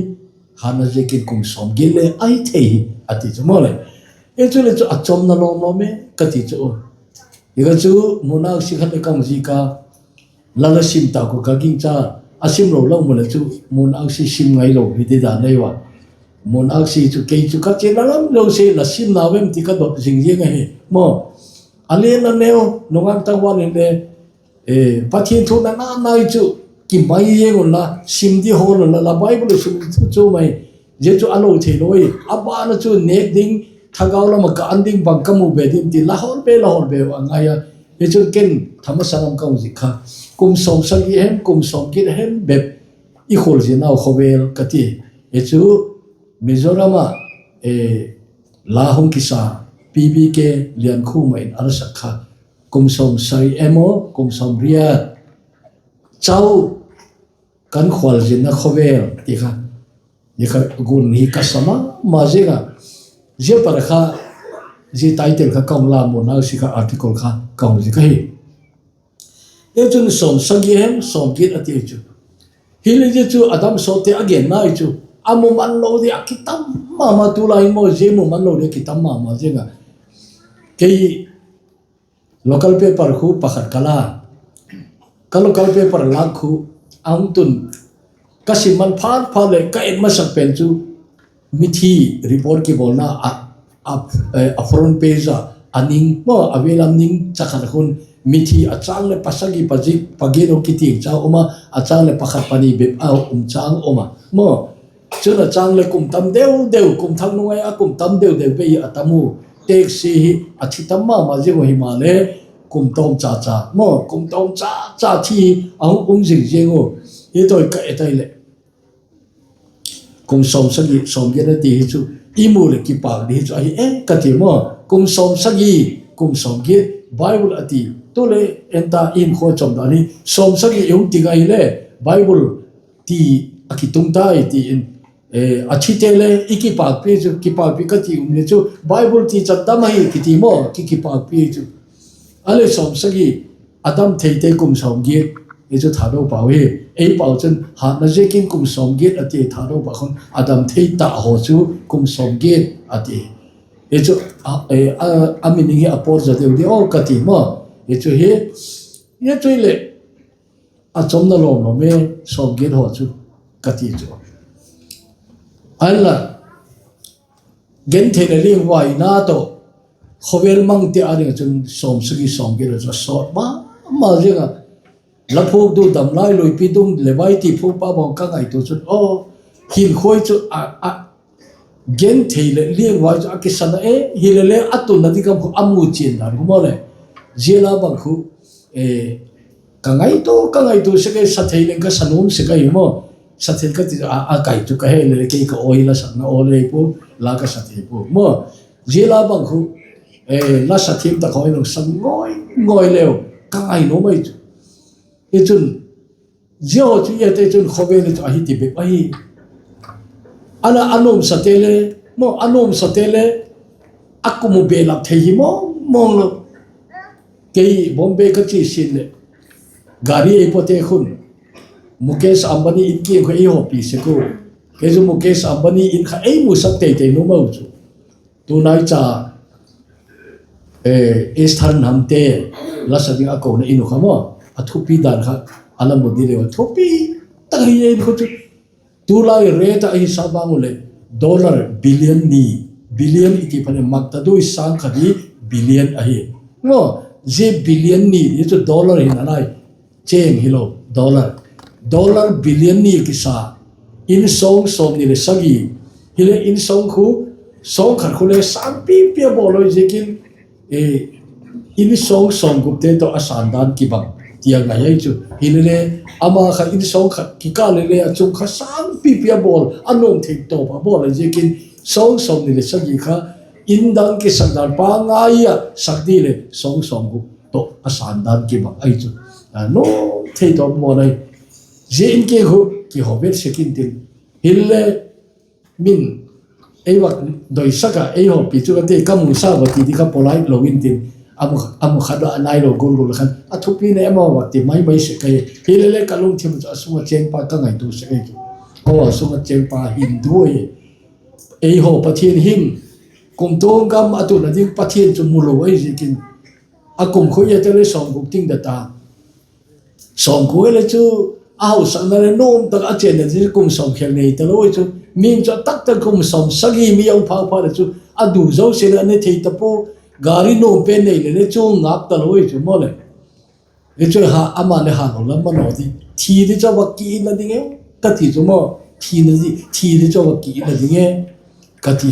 Hanna ziakin kum sawmgiat le ahi thei hi, a ti chu maw le. Hi chuleh chu a chawmna lawm lawm e ka ti chu. Hi ka chu, mun aksi khat leh ka hung zik a, la la sim ta khu ka gingcha, a sim lo lo mu leh chu, mun aksi sim ngailo hi ti dan ei ua. Mun aksi chu kei chu ka chiana lam zosia la sim nau em ti ka dot zing ziang ahi maw. A lian a neu nungak tangval in le, Pathian thu na na nai chu kimai ziang unla, sim di hawl unla, la Bible sim chu chu mai, Zia chu a lo theilo i, a ban a chu nêk ding, thagau lam ah ka an ding bang ka mu be ding ti la hawlbe la hawlbe a ngai a. Hi chun ken tha masa lam ka hung zik kha, kum sawmsagi hem, kum sawmgiat hem bep i khualzinau khawvel ka ti. Hi chu Mizoram ah la hung kisa, P B K Liankhuma in a la sak kha, kum sawmsagi emaw kum sawmriat chau kan khualzinna khawvel ti kha, zia kha gual hi ka sa ma ma ziang a. Zia pat kha, zia title kha ka hung la mu nau si kha article kha ka hung zik ahi. Hi chun sawmsagi hem sawmgiat a ti chu, hile zia chu a dam sawtte a gen nai chu, a mu man lo di a kitam ma ma, tulai maw zia mu man lo di a kitam ma ma ziang a. Kei local paper khu pakhat ka la, ka local paper lâk khu a hung tun, ka sim man phat phat leh ka et masak pen chu mithi report kibawlna a front page ah a ning maw, a veilam ning cha khat khun mithi a châng leh pasagi, pazik, pagiat hung kitiang châng um a, a châng leh pakhat pani bep a um châng um a maw. Chun a châng leh kum tam deu deu, kum thak nung ai a kum tam deu deu pe hi a tam u, tekse hi a thi tam ma ma ziang u himaleh, kum tawm cha cha maw, kum tawm cha cha thi hi a hung um zing ziang u. Hi tawh ka et ai leh kum sawmsagi sawmgiat a ti hi chu i mu leh kipâk di hi chu ahi e ka ti maw. Kum sawmsagi, kum sawmgiat Bible a ti, tu leh en ta, i hinkhua chawm dan hi sawmsagi i hung ti ngai le, Bible ti a kitung tai ti in, a thite le i kipâkpi chu, kipâkpi ka ti um le chu Bible ti chan dam ahi kiti maw, ki kipâkpi chu. A leh sawmsagi, a dam theite kum sawmgiat, hi chu Thadou pau hi. Ei pau chun hatna ziakin kum sawmgiat a ti, Thadou pau khun a dam thei ta haw chu kum sawmgiat a ti. Hi chu a meaning hi a pawt za deu di aw ka ti maw. Hi chu hi, hi chu hileh a chawmna lawm lawm e, sawmgiat haw chu ka ti chu. Ahinla, genthei leh liangvaina tawh khawvel mangte â ding ah chun sawmsagi sawmgiat a chu a sawt ma ma ziang a. La phuak du dam lai, luipi dum leh vai ti phuakpa bang ka ngaitua chun, aw, hinkhua chu a genthei leh liangvai chu a kisan a e, hilele a tunna ding kam khu a mu chian dan khu maw le. Zia la bang khu ka ngaitua, ka ngaitua sek ei, sa thei leng ka sa nuam sek ahi maw. Sa thei ka ti a, a kai chu ka he le, kei ka aw hi la sakna aw le pua, la ka sa thei pua maw. Zia la bang khu la sa thiam tak haw in sa ngai ngai leu, ka ngai nuam ai chu. Hi chun, zia haw chu i et ei chun khawvel hi chu ahi ti bep ahi. Ana a nuamsate le, maw, a nuamsate le a kum u belap thei hi mawng mawng lo. Kei Bombay ka chia sin leh gari ei pawte khun Mukesh Ambani in kiang khu ei hawpi sek u. Kei chu Mukesh Ambani in kha ei musak tei tei nuam u chu. Tunai cha Esther Hnamte la sa ding a kona in uh kha maw, a thupi dan kha a la mu di leu a thupi tak hi in khu chu. Tulai rate ah i sa vang u leh dollar billion ni, billion i ti phat leh mak ta dui sâng khat hi billion ahi. Maw, zia billion ni hi chu dollar hi nalai, chêng hilo, dollar, dollar billion ni kisa, in sawng sawmni leh sagi, hileh in sawng khu, sawng khat khu le sâng pipi a bawl lo ziakin, in sawng sawmgupte tawh a sân dan kibang ti a ngai ai chu. Hilele, ama kha in sawng khat kikâl lele a chung kha sâng pipi a bawl, a nuam thei tawp a bawl a ziakin, sawng sawmni leh sagi kha in dang kisak dan pa ngai ah sak di leh sawng sawmgup tawh a sân dan kibang ai chu. Nuam thei tawp bawl ai. Zia in kiang khu kihawvet sek intin, hile min ei vak doisak ah ei hawpi chu ka ti, ka musa va ti di kha polite lo intin, a mu khat a nailo gual gual khan a thupi ne ema va ti mai mai sek ahi. Hilele ka lungthim chu a sung ah chêngpa ka ngaitua sek ahi chu. Aw, a sung ah chêngpa Hindu ahi. Eihaw Pathian hin, kumtuang gam a tun a ding Pathian chu mu lo ahi ziakin, a kum khu i et leh sawmguk ting da ta. Sawmguk le chu a hausakna leh nuam tak a chênna di kum sawmkhial nei talo ahi chu. Mi chu a tak tak kum sawmsagi mi a um pha pha leh chu a du zosia leh a ne thei ta pua, gari nuam pen nei leh le chu ngap talo ahi chu maw le. Hi chu ha, ama le ha lo lam manaw di, thi di chu a va ki inna ding e ka ti chu maw. thi di, thi di chu a va kina ding e, ka ti.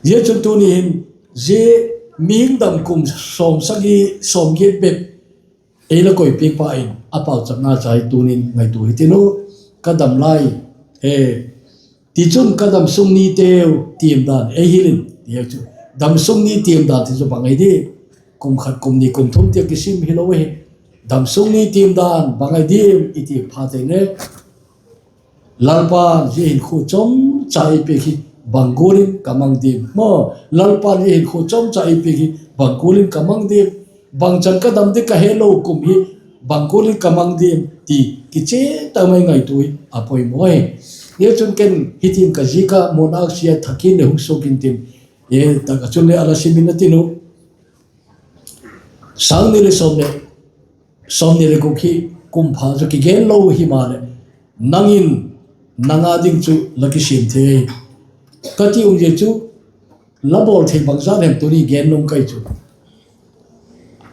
Zia chun tuni hin, zia mihing dam kum sawmsagi, sawmgiat bep ei la koipiak pa in a pauchapna cha hi tuni'n ngaitua hitiu, ka dam lai, e, tichun ka dam sung niteu tiam dan ei hil in, ti chu. Dam sung ni tiam dan ti chu bang ahi di? Kum khat, kum ni, kum thum ti a kisim hilo ahi. Dam sung ni tiam dan bang ahi diam i ti phat leh, Lalpa'n zia hinkhua chomcha ei piak hi bang gual in ka mang diam? Maw, Lalpa'n zia hinkhua chomcha ei piak hi bang gual in ka mang diam? Bangchan ka dam di ka helo kum hi bang gual in ka mang diam ti kichian tak mai ngaitua hi a poimaw ahi. Zia chun ken hitin ka zik a, Mona sia thakin leh hung suak intin, e, tak a chun le a la sim in a tin uh. Sâng ni leh sawmni leh guk hi kum pha chu kigen lo himaleh, nang in nang â ding chu la kisiam thei, ka ti um zia chu, la bawl thei bangzat hem tuni gen nuam ka hi chu.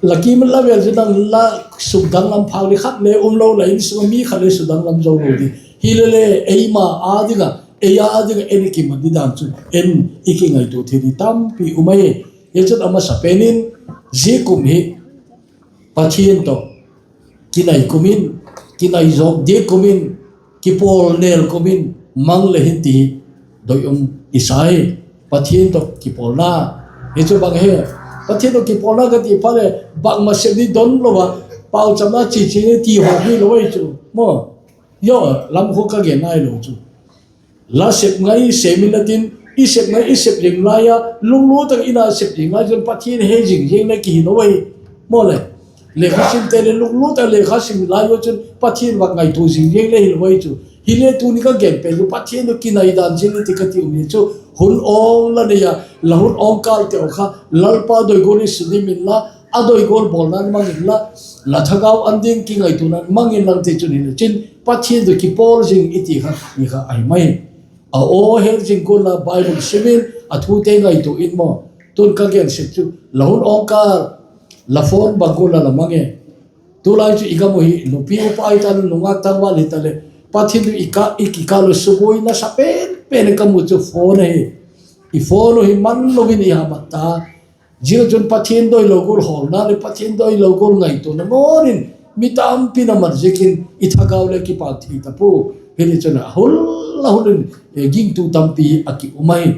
La kim la vêl chu nang la sukdanglam phâk di khat le um lo, la insung a mi khat le sukdanglam zo lo di. Hilele eima â ding ah, ei â ding ah en i kimat di dan chu en i kingaitua thei di tampi um ahi. Hi chun a masapen in, zia kum hi Pathian tawh kinai kum in, kinai zawk diak kum in, kipawl nêl kum in mang le hin ti hi doi um i sa hi. Pathian tawh kipawlna, hi chu bang hi, Pathian tawh kipawlna ka ti phat leh bangma sep di don lo a, pauchapna chi chi ni ti haw hilo ahi chu maw. Zia lam khu ka gen nailo chu. La sep ngai sem in la tin, i sep ngai i sep zing lai a, lunglut tak in a sep zing lai chun Pathian he zing ziang le kihilo ahi. Maw leh, lekha simte leh lunglut tak lekha sim lai u chun Pathian vak ngaitua zing ziang le hilo ahi chu. Hile tuni ka gen pen chu Pathian tawh kinai dan zing ni ti ka ti um hi chu, hun awng la nei a, la hun awng kâl teu kha Lalpa doi gual in sudim inla, a doi gual bawlna mang inla, la thagau an ding kingaituana mang inlang ti chun hile chin Pathian tawh kipawl zing i ti kha ni kha ahi mai. A aw het zing gual la Bible sim in, a thute ngaitua in maw. Tun ka gen sek chu, la hun awng kâl, la phone bang gual la la mang e? Tulai chu i gam u hi nupi upa hita leh, nungak tangval hita leh, Pathian tawh i ka, i kikâl u subuai nasa pen pen ka mu chu phone ahi. I phone u hi man lo in i ha mat ta. Zia chun Pathian doilo gual hawlna leh Pathian doilo gual ngaituana ngawn in mi tampi'n a mat ziakin i thagau leh kipâk thei ta pua. Hiti chun a hun, a hun in, e, gingtu tampi a ki um ahi.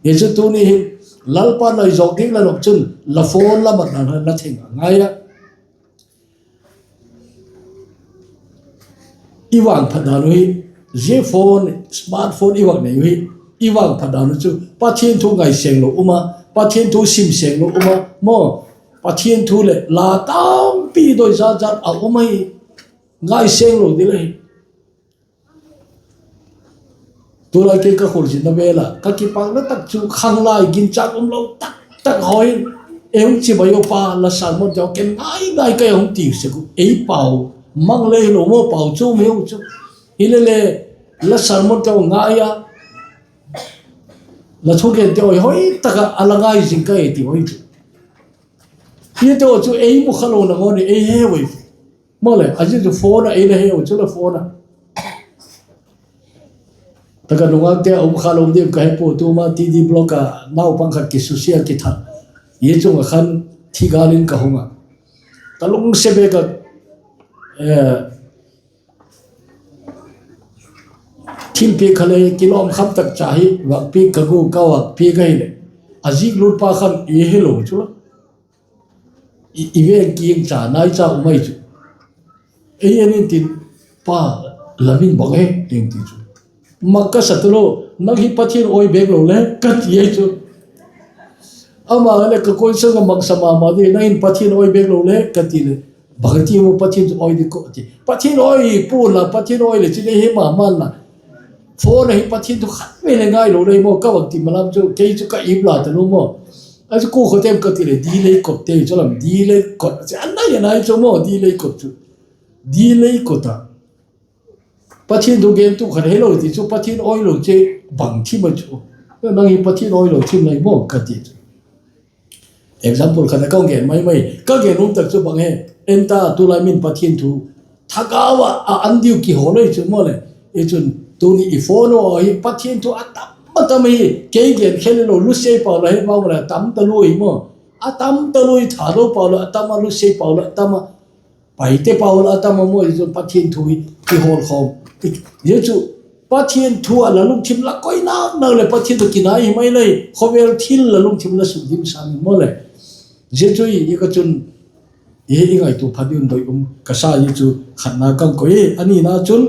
Hi chu tuni hin Lalpa nai zawk ding la nop chun la phone la mat dan la theng a ngai a. I vangphat dan u hi, zia phone, smartphone i vak nei u hi, i vangphat dan u chu Pathian thu ngai senglo um a, Pathian thu sim senglo um a maw. Pathian thu leh la tampi doi zat zat a um ahi, ngai senglo ding ahi. Tulai kei ka khawlzinna vêl a ka kipâkna tak chu khanglai ginchâk umlo tak tak haw in, ei hung chibai u pa, la sermon teu ken ngai ngai ka hung ti sek u, ei pau mang le hilo maw, pau chu um hiu chu. Hilele, la sermon teu ngai a, la thugente haw hoi tak ah a la ngai zing ka hi ti haw chu. Hite haw chu ei mu kha lo na ngawn in ei he ui. Maw leh, a zia chu phone ah ei la he u chu la phone ah. Tak a nungakte a um kha lo diam ka he pua, tuma T D Block a naupang khat kisusia kithat, hi chung ah khan thi gâl in ka hung a, ka lungsiat bêk a, thilpiak kha le kilawm kham tak cha hi vak piak ka gu ka vak piak ahileh, a zik lutpa khan ei helo chu la, i veng kiang cha nai cha um ahi chu. Ei en intin, Pa, la min bang e? Eng ti chu, mak ka sa talo, nang hi Pathian awi bêk lo le ka ti ahi chu. Ama leh ka question a mak sa ma ma di, nang hin Pathian awi bêk lo le ka ti leh, bang ti mu Pathian chu awi di ko ti. Pathian awi pua la, Pathian awi le chin ei he ma ma la. Phone ahi Pathian thu khat vei le ngailo le maw ka vak ti malam chu, kei chu ka ip la talo maw. A chu kua khawtem ka ti leh, di lei kot te chu lam, di lei kot a chi a nai a nai chu maw, di lei kot chu. Di lei kot a Pathian thu gen tu khat helo ti chu Pathian awilo che bang thim a chu. Nang hi Pathian awilo thim lai maw ka ti chu. Example khat a ka hung gen mai mai, ka gen um tak chu bang he, en ta, tulai min Pathian thu thagau ah a an diu kihawl ei chu maw leh, i chun Tuni i phone u hi Pathian thu a tam a tam hi, kei gen khel lo, Lusiai pau la he mau la tam ta lui maw. A tam ta lui, Thado pau la a tam a, Lusiai pau la a tam a, Paite pau la a tam a maw, zia chu Pathian thu hi kihawlkhawm. Zia chu Pathian thu ah la lungthim la koi nak nak leh Pathian tawh kinai hi mai lai, khawvel thil la lungthim la sukdimsak maw le. Zia chu i ka chun i ngaitua phat ding un doi um ka sa, zia chu khatna ka koi. A nina chun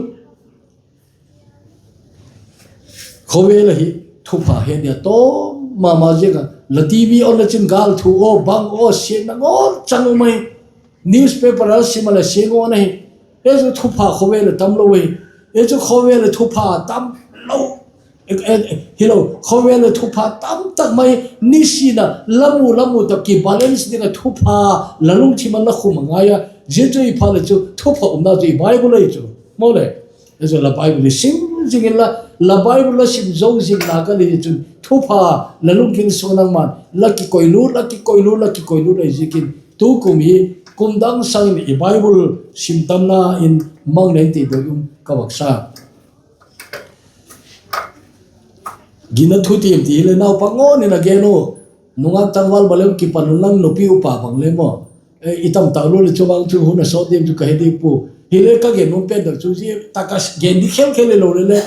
khawvel ah hi thupha het dia tawm ma ma ziang a, la TV on la chin gâl thu aw bang aw siatna ngawl chang um ai, newspaper a sim a la sia ngawn ahi. Zia chu thupha khawvel ah tam lo ahi. Zia chu khawvel ah thupha tam lo hilo, khawvel ah thupha tam tak mai, nisin a la mu la mu tak kibalance ding ah thupha la lungthim ah la khum a ngai a. Zia chu i phat leh chu thupha umna chu i Bible ahi chu maw le. Zia chu la Bible i sim zing inla, la Bible la sim zo zing nak a leh chun thupha la lunggil sung nangma'n la kikoilut, la kikoilut, la kikoilut ahi ziakin tukum hi kum dang sâng in i Bible sim tamna in mang nei ti doi um ka vak sa. Ginna thu tiam ti hileh naupang ngawn in a gen u, nungak tangval bang lem kipan un lang nupi upa bang le maw, i tam tak lo leh chu vang chu hun a sawt diam chu ka he di pua. Hile ka gen nuam pen tak chu zia tak a gen di khel khel hilo leh le,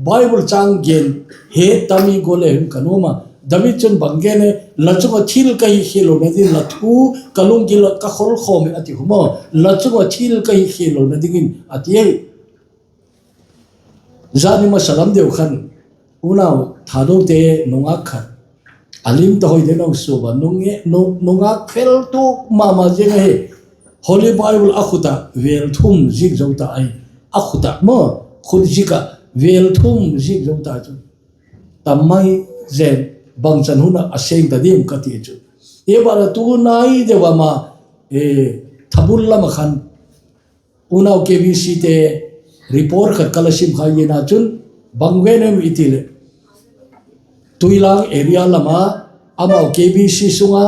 Bible châng gen het tam i gual le hun ka nuam a. David chun bang gen e, la chung ah thil ka hi khial lona ding, la thu ka lunggil ah ka khol khawm e a ti khu maw. La chung ah thil ka hi khial lona dingin a ti ahi. Zani masa lam deu khan, unau Thadote nungak khat, a lim ta hoi den ong suba, nungak fel tu ma ma ziang ahi. Holy Bible a khut ah vêl thum zik zo ta ahi. A khut ah maw, khut zik ah vêl thum zik zo ta chu, tam mai zen, bangchan hun ah a seng ta diam ka ti chu. Zia ban ah tunai deu a ma, thabul lam ah khan unau KBCte report khat ka la sim kha ina chun, bang gen em i ti leh, Tuilang area lam a, amau KBC sung a,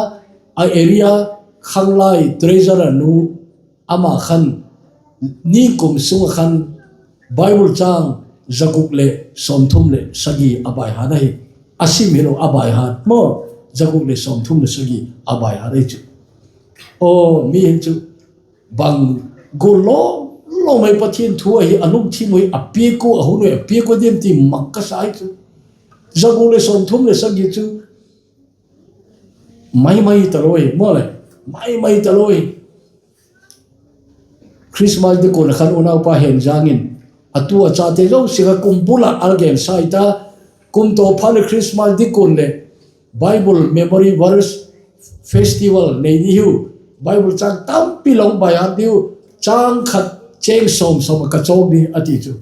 a area khanglai treasurer nu, ama khan, nikum sung ah khan Bible châng za guk leh sawmthum leh sagi a baihat ahi. A sim hilo, a baihat maw, za guk leh sawmthum leh sagi a baihat ahi chu. Aw, mi hin chu bang gual lo lo mai Pathian thu ahi a lungthim uh hi a piak ua, a hun uh a piak ua diam ti mak ka sa ahi chu. Za guk leh sawmthum leh sagi chu mai mai talo hi maw le, mai mai talo hi. Christmas dikun ah khan unaupa Henjang in a tu a chate zosia kha kum bul ah a la gen sai ta, kum tawp phat leh Christmas dikun leh Bible Memory Verse Festival nei di hiu, Bible châng tampi la hung baihat diu, châng khat chêng sawm sawm ah ka chawk di a ti chu.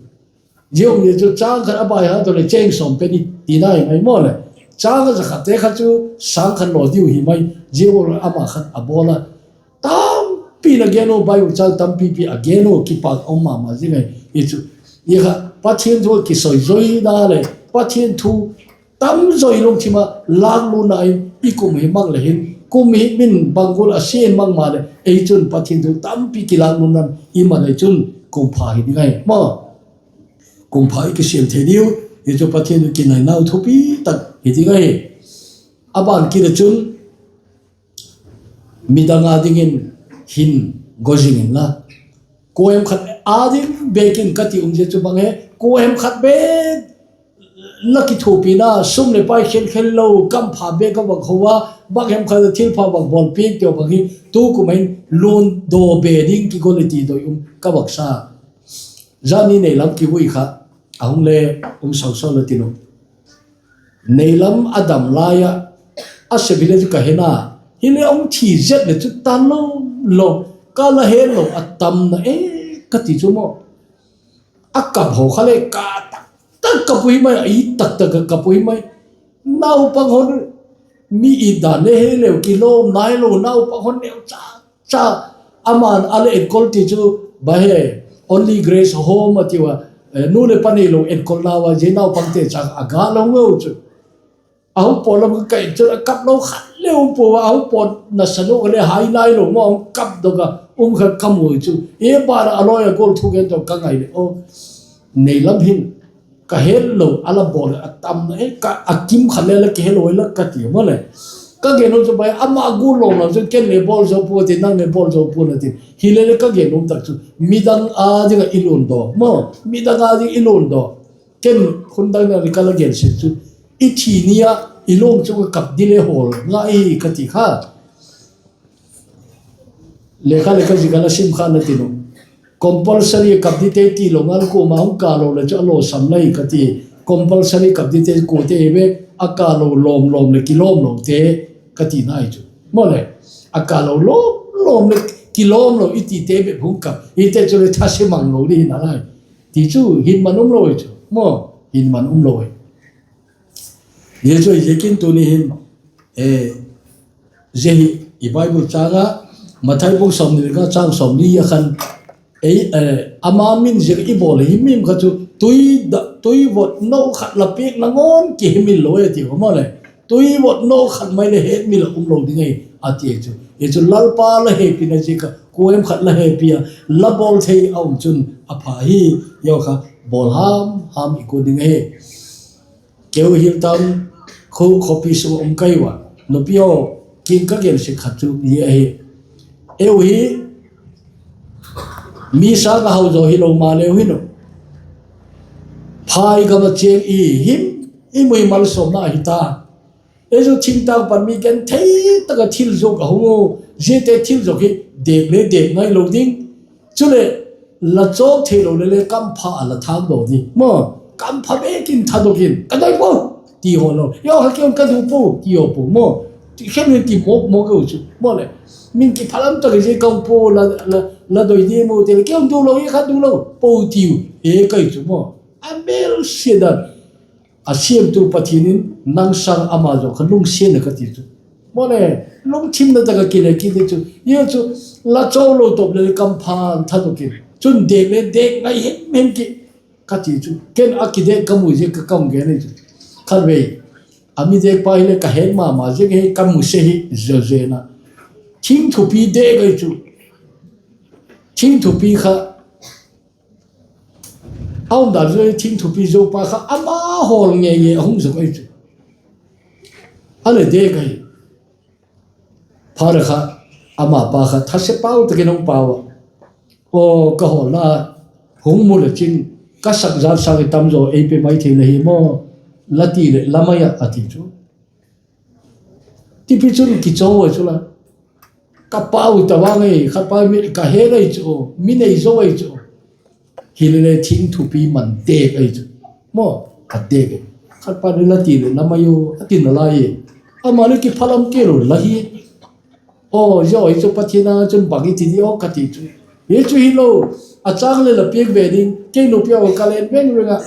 Zia um zia chu châng khat a baihat tawh leh chêng sawm pe di ti nai mai maw le. Châng a za khatte kha chu sâng khat law diu hi mai. Zia u ama khat a bawl a, tampi na gen u, Bible châng tampipi a gen u, kipak um ma ma zing ahi. Hi chu, i kha Pathian thu a kisoi zoina leh Pathian thu tam zoi lungthim ah lâklutna in i kum hi mang le hin, kum hi min bang gual a siam mang maleh, ei chun Pathian thu tampi kilâklutna i mang le chun kum pha hi ding ahi maw. Kum pha i kisiam thei diu, hi chu Pathian thu kinainau thupi tak hi ding ahi. A ban kit ah chun, midang â dingin hin go zing inla, kuahem khat â ding bêk in ka ti um zia chu bang he, kuahem khat bêk la kithuapina, sum leh pai khel khel lo, kampha bêk ka vak ho a, banghem khat a thilpha vak bawl piak teu bang hi, tukum hin lundaw be ding kigo le ti doi um ka vak sa. Zani nei lam kivui kha a hung le um sau sau la tin u. Nei lam a dam lai ah, a sep hile chu ka he na, hile hung thi zet leh chu ta lo lo, ka la he lo a tamna e ka ti chu maw. A kap ho kha le ka tak tak kap uhi mai, a it tak tak a kap uhi mai. Naupang hon, mi it dan le he leu kilawm nailo, naupang hon neu cha cha, ama'n a le enkol ti chu, ba he, Only Grace Home a tiu a, nu leh pa neilo enkolnau a zia naupangte chang a ga lo ngeu chu. A hung pawl lam ka kai chun a kap lo khat le um pua a, a hung pawl nasa lo kha le hai nailo maw, a hung kap dok a um kha ka mu chu. E ban a lawi a gual thugen tawh ka ngai leh aw, nei lam hin ka het lo a la bawl a tamna e, a kim khat le la kihelo i la ka ti maw le. Ka gen u chu bai, ama gual lawm lo chun ken le bawl zo pua ti, nang le bawl zo pua na ti. Hile le ka gen um tak chu midang â ding ah i luandaw maw, midang â ding i luandaw. Ken hun dang na ni ka la gen sek chu, i thi ni ah i luang chu ka kap di le hawl ngai hi ka ti kha. Lekha le ka zik a la sim kha na tin u, compulsory kap dite ti lo ngal kuama hung kâ lo le chu a lawsam lai ka ti. Compulsory kap dite kuate hi ve, a kâ lo lawm lawm leh kilawm lote ka ti nai chu maw le. A kâ lo lawm lawm leh kilawm lo i tite bep hung kap hite chule thase mang lo ding hi nalai. Ti chu hin man um lo i chu maw, hin man um lo i. Zia chu i ziakin tuni hin, zia hi i Bible châng ah, Mathai bung sawmni leh nga châng sawmli a khan, ama min ziak i bawl hi mim kha chu, tuivot no khat la piak nangawn kihemil lo e ti a maw le. Tuivot no khat mai leh hemil a um lo ding ahi a ti chu. Hi chu Lalpa la hepina ziak a kuaem khat la hepi a, la bawl thei a um chun a pha hi. Zia kha bawl ham ham i kua ding ahi. Keu Hill Town khu khawpi sung a um ka hi ua, nupi haw, kin ka gen sek khat chu hi ahi. Eu hi mi sâng a hau zaw hilo maleu hin u, phai gam a chêng i him, i mu hi malsawmna ahi ta. Ei chu thingtâng pan mi genthei tak a thil zuak a hung u, ziate thil zuak hi dêk le dêk ngai lo ding. Chuleh, la chawk theilo le le kampha a la thâkdaw ding maw. Kampha bêk in thadok in, ka doi pua, ti haw lo. Zia kha kei un ka du pua ti haw pua maw. Ti khen in ti mawk mawk u chu maw le. Min kiphalam tak i zia ka um pua, la doi ding maw ti le, kei un du lo, zia kha du lo pua tiu, e ka hi chu maw. A bel sia dan. A siamtu Pathian in nang sâng ama zaw kha lungsiat a ka ti chu maw le, lungthimna tak a kile kit di chu. Zia chu la chawk lo tawp le le kampha thadok in, chun dêk le dêk ngai him him ki, ka ti chu. Ken a kidêk ka mu ziak ka kam gen hi chu. Khatvei, a mi dêk pa hile ka het ma ma ziak hi ka mu se hi, zia zen a, thing thupi dêk ahi chu. Thing thupi kha a um dan chu, thing thupi zo pa kha ama hawl ngei ngei a hung zo ahi chu. A le dêk ahi. Phat a kha, ama pa kha thase pau tak in hung pau a, aw ka hawlna hung mu le chin, ka sak zat sâng i tam zaw ei pe mai thei la hi maw, la ti leh la mai ah a ti chu. Tipi chun kichaw a chu la, ka pau ta vang e, khat pa mi ka het ahi chu, mi nei zo ahi chu. Hile le thing thupi man dêk ahi chu maw, ka dêk e. Khat pa le la ti leh la mai u a ti nalai e. Ama le kiphalam kei lo la hi. Aw, zia hi chu Pathian a chun bang i ti di aw ka ti chu. Hi chu hilo, a châng le la piak ve ding, kei nupi a ka len veng veng ah.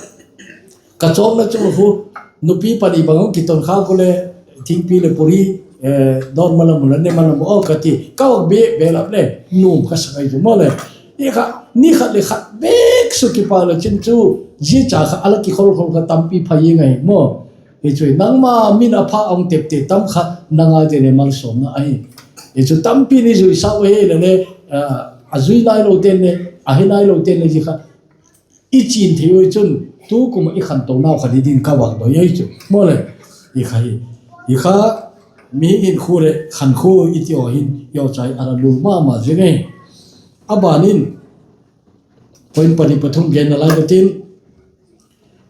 Ka chawkna chu khu, nupi pani bang hung kiton kha khu le, thingpi leh puri dawn ma la mu la ne ma la mu aw ka ti, ka vak bia belap le, nuam ka sak ahi chu maw le. Hi kha, ni khat leh khat bêk su kipak le chin chu, zia cha kha a la kikhol khol kha tampi pha ing ahi maw. Hi chu nangma min a pha a hung tepte tam kha nang a ding le malsawmna ahi. Hi chu tampi ni zui sau ahi le le, a zui nailote'n le, a he nailote'n le zia kha i chin thei ui chun, tu kum ah i khantonau kha di ding ka vak doi ahi chu maw le. Hi kha hi, hi kha mihing hinkhua leh khankhua i ti aw hin, zia chai a la lul ma ma zing ahi. A ban in, point pani pathum gen nalai ka tin,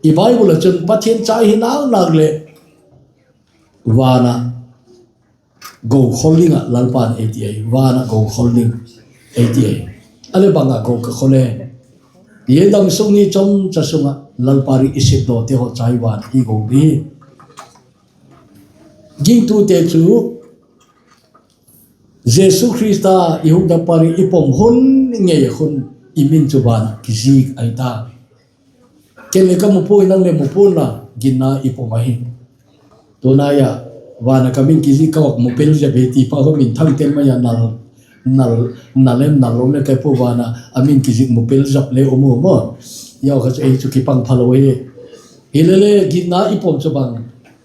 i Bible ah chun Pathian cha hi nak nak leh van ah go khol ding ah Lalpa'n ei ti ahi, van ah go khol ding ei ti ahi. A leh bang ah go ka khol e? Zia dam sung ni chomcha sung ah Lalpa ri i sepdawte haw cha hi van i go ding hi. Gingtute chu Jesu Khrista i hukdampa ri i pom hun ngei a khun i min chu van ah kizik ahi ta. Ken le ka mu puai, nang le mu pua'n la, ginna i pom ahi. Tunai ah van ah ka min kizik ka vak mu pel zep hi ti pa kha minthang ten mai a nal, nal, nal em nal lom le ka pu van ah a min kizik mu pel zep le um u maw. Zia kha chu ei chu kipang phalo hi. Hile le ginna i pom chu bang,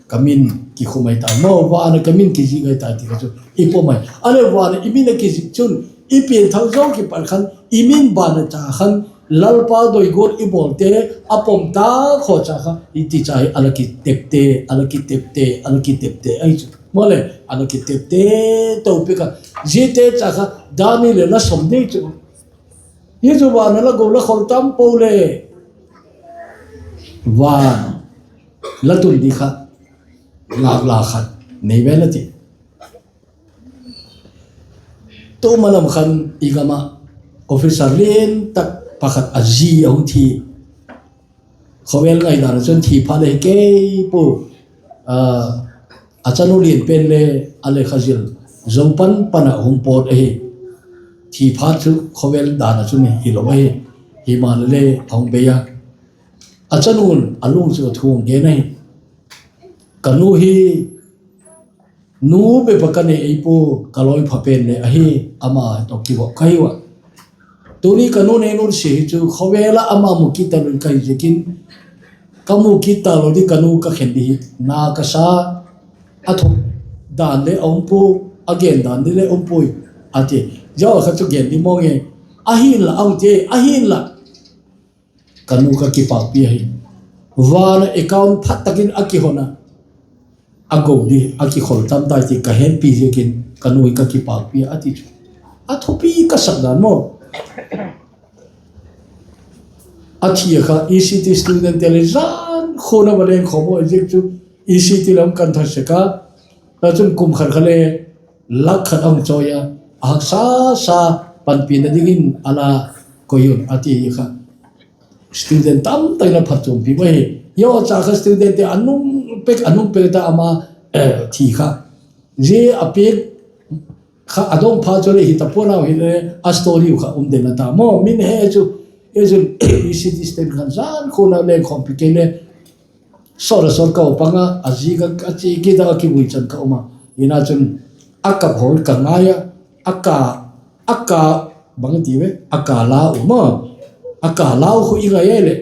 ka min kikhum ahi ta maw, van ah ka min kizik ahi ta ti kha chu i pom ahi. A leh van ah i min a kizik chun i piangthak zo kipat khan i min ban a cha khan Lalpa doi gual i bawlte, a pom tak haw cha kha, i ti cha hi a la kitepte, a la kitepte, a la kitepte ahi chu. Mawle, a la kitepte to pek a. Ziate cha kha, dan ni leh la sawm ding chu. Hi chu van a la go la khol tam po le. Van la tun di kha, ngâk la khat nei vel a ti. Tu ma lam khan i gam ah officer lian tak pakhat a zi a hung thi. Khawvel ngaidan ah chun thi phat le hi kei pua, a chanu lian pen le a lekha zil zo pan pan ah hung pawt ahi. Thi phat chu khawvel dan ah chun hilo ahi. Himaleh a hung bei a, a chanu'n a lung chu a thu hung gen ahi. Ka nu hi nu bep a ka nei ei pua, ka lawipha pen le ahi, ama tawh kivop ka hiu a. Tuni ka nu nei nunsia hi chu khawvel ah ama mu kit talo ka hi ziakin, ka mu kit talo di ka nu ka khen di hi na ka sa, a thuak dan le a um pua, a gen dan di le um puai, a ti. Zia kha chu gen di mawng e, ahinla a hung ti, ahinla ka nu ka kipâkpi ahi. Van ah account phat tak in a kihon a, a go di a kikhol tam tai ti ka hetpi ziakin ka nu hi ka kipâkpi a ti chu. A thupi ka sak dan maw. A thi a kha E C T studentte le zan khun a va lengkhawm a ziak chu, E C T lam kan tha sek a, ta chun kum khat kha le lakh khat a hung chawi a, a haksa sa panpina dingin a la koi un a ti kha. Student tamtak in a phatchuampi mai hi. Zia cha kha studentte a nung pek, a nung pek ta ama thi kha. Zia a piak kha a dong pha chu le hi ta pua'n au hile, a story uh kha um den a ta maw. Min he chu, e chun E C T student khan zan khun a lengkhawmpi kei le, sawt a sawt ka u pang a, a zi ka, a chi kit a, a kivui chan ka um a. Ina chun a kap haw ka ngai a, a ka, a ka, bang ti ve, a ka lau maw. A ka lau khu i ngai ai leh,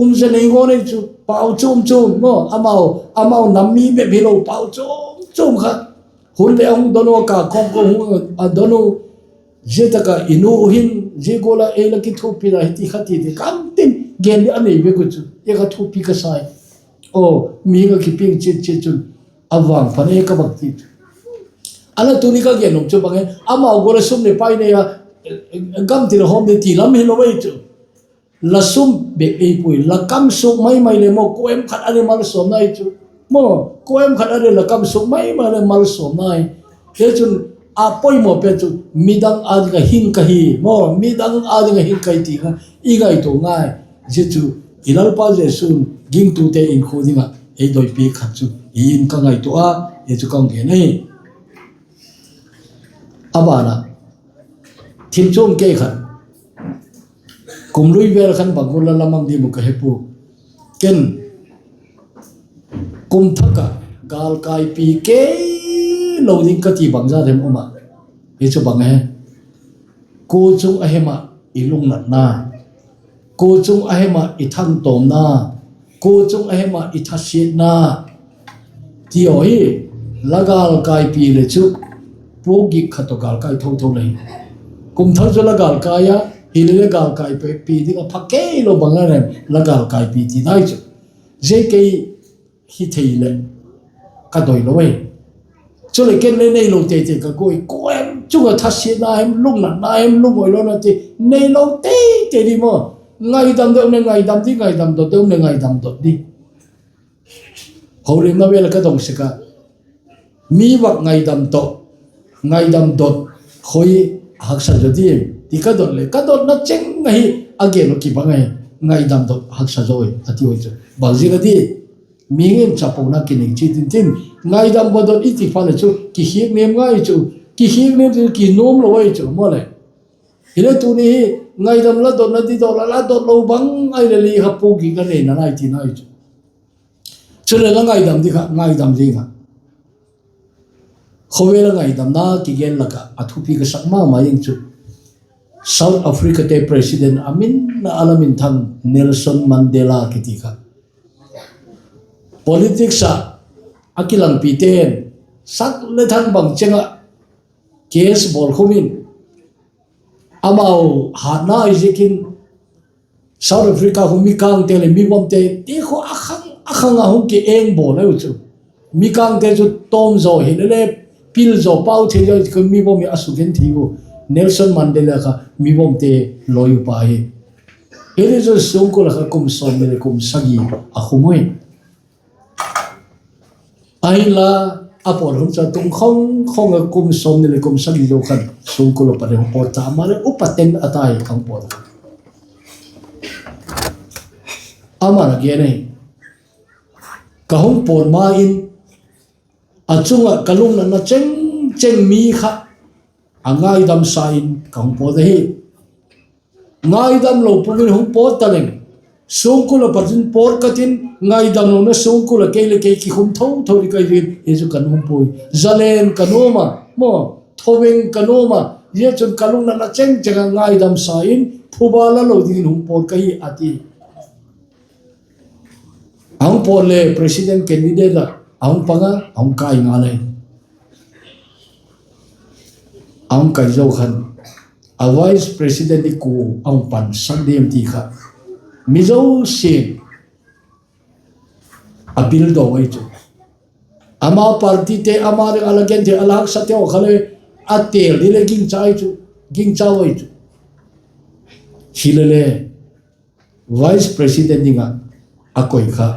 um ze nei ngawn ei chu, pau chuam chuam maw, amau, amau nam mi bep hilo pau chuam chuam kha. Hun le a hung don u, a ka kawm kawm hung a don u. Zia tak ah i nu hin zia gual ah ei la kithuapi la hi ti kha ti ti kam tin gen di a nei bek u chu, e kha thupi ka sai. Aw, mi ka kipiang chiat chiat chun, a vangpha nei ka bak ti chu. A la tuni ka gen um chu bang e, amau gual a sum le pai nei a, gam tin a hawm di ti lam hilo ei chu. La sum bep ei puai, la kam suak mai mai le maw, kuaem khat a le malsawm nai chu. Maw, kuaem khat a le la kam suak mai mai le malsawm nai. Hi chun a poimaw pen chu midang â ding ah hing ka hi, maw, midang â ding ah hing ka hi ti kha i ngaitua ngai. Zia chu i Lalpa Jesu'n gingtute inkhua ding ah ei doipi khat chu hi in ka ngaitua a, hi chu ka hung gen ahi. A ban ah, thil chuam kei khat, kum lui vel khan bang gual la la mang di mu ka he pua. Ken kum thak ah gâlkaipi kei lo ding ka ti bangza dem um a. Hi chu bang a he, kua chung a hem ah i lungnatna, kua chung a hem ah i thangtawmna, kua chung a hem ah i thasiatna ti aw hi, la gâlkaipi le chu puak gik khat tawh gâlkai tho tho le hi. Kum thak chu la gâlkai a, hile le gâlkaipi ding ah pha kei lo bang a hem la gâlkaipi ti nai chu. Zia kei hi thei leh ka doi lo e. Chuleh ken le neilo tei tei ka guai, kuaem chung ah thasiatna hem, lungnatna hem, lungawilona ti neilo tei tei di maw. Ngaidam deu le ngaidam di, ngaidam dot deu le ngaidam dot di. Holimna vel ah ka dong sek a, mi vak ngaidam tawh, ngaidam dot khoi haksa zaw diam ti ka dot leh, ka dotna cheng ahi, a gen uh kibang ahi, ngaidam dot haksa zaw a ti ui chu. Bang ziak a di, mihing in chapona kinei chiat intin, ngaidam va dot i ti phat leh chu kikhiak nem ngai chu, kikhiak nem chu kinuam lo ahi chu maw le. Hile tuni hi ngaidam la dotna di dot la, la dot lo bang ahileh le kha puak gik la neina nai ti nai chu. Chuleh la ngaidam di kha ngaidam zing a, khawvel a ngaidamna kigen lak ah a thupi ka sak ma ma ing chu, South Africate president a min a la minthang Nelson Mandela kiti kha, politics ah a kilangpite'n sak le thang bang cheng ah case bawlkhum in, amau hatna ahi ziakin South Africa khu mikângte leh mivomte ti khu a khang a khang a hung ki eng bawl ahiu chu. Mikângte chu tawm zaw hile le, pil zaw pau thei zaw chu mi vom hi a sugen thei u. Nelson Mandela kha mivomte lawi upa hi. Hile chu sungkul ah kha kum sawmni leh kum sagi a khum ui. Ahinla, a pawt hun chu a tung khong khong a kum sawmni leh kum sagi zo khan sungkul ah pat hung pawt ta, ama leh upa ten a tai a hung pawt kha. Ama'n a gen ahi, ka hung pawt ma in, a chung ah ka lungnatna cheng cheng mi kha a ngaidamsa in ka hung pawt ahi. Ngaidam lo pum in hung pawt ta leng, sungkul ah pat in pawt ka tin, ngaidam lona sungkul ah kei leh kei kikhum tho tho ding ka hi ding, hi chu ka nuam puai. Zalen ka nuam a, maw, thoveng ka nuam a, zia chun ka lungnatna cheng cheng ah ngaidamsa in phuba la lo dingin hung pawt ka hi, a ti. A hung pawt le president candidate ah a hung pang a, a hung kai ngal ahi. A hung kai zo khan, a vice president hi kua a hung pansak diam ti kha mi zosia'n a bil do ahi chu. Ama partyte, ama ding a la genthei, a la haksate haw kha le a têl ding le gingcha ahi chu, gingcha ahi chu. Hilele, vice president ding ah a koi kha,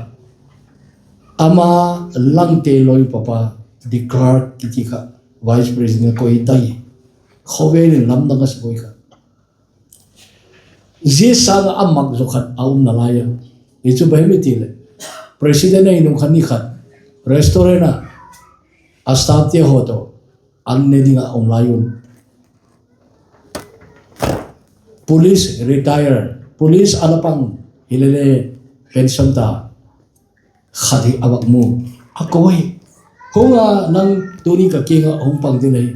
ama Langte lawi papa, de Klerk kiti kha vice president a koi tai. Khawvel in lamdang a sa koi kha. Zia sâng ah a mak zaw khat a um nalai a. Hi chu bang hem i ti leh, president ahi nung khan ni khat restaurant ah a staffte haw tawh an ne ding ah um lai un, police retire, police a la pang hilele, pension ta khat hi a vak mu a, a ko hi, Hung a, nang tuni ka kiang ah hung pang ding ahi,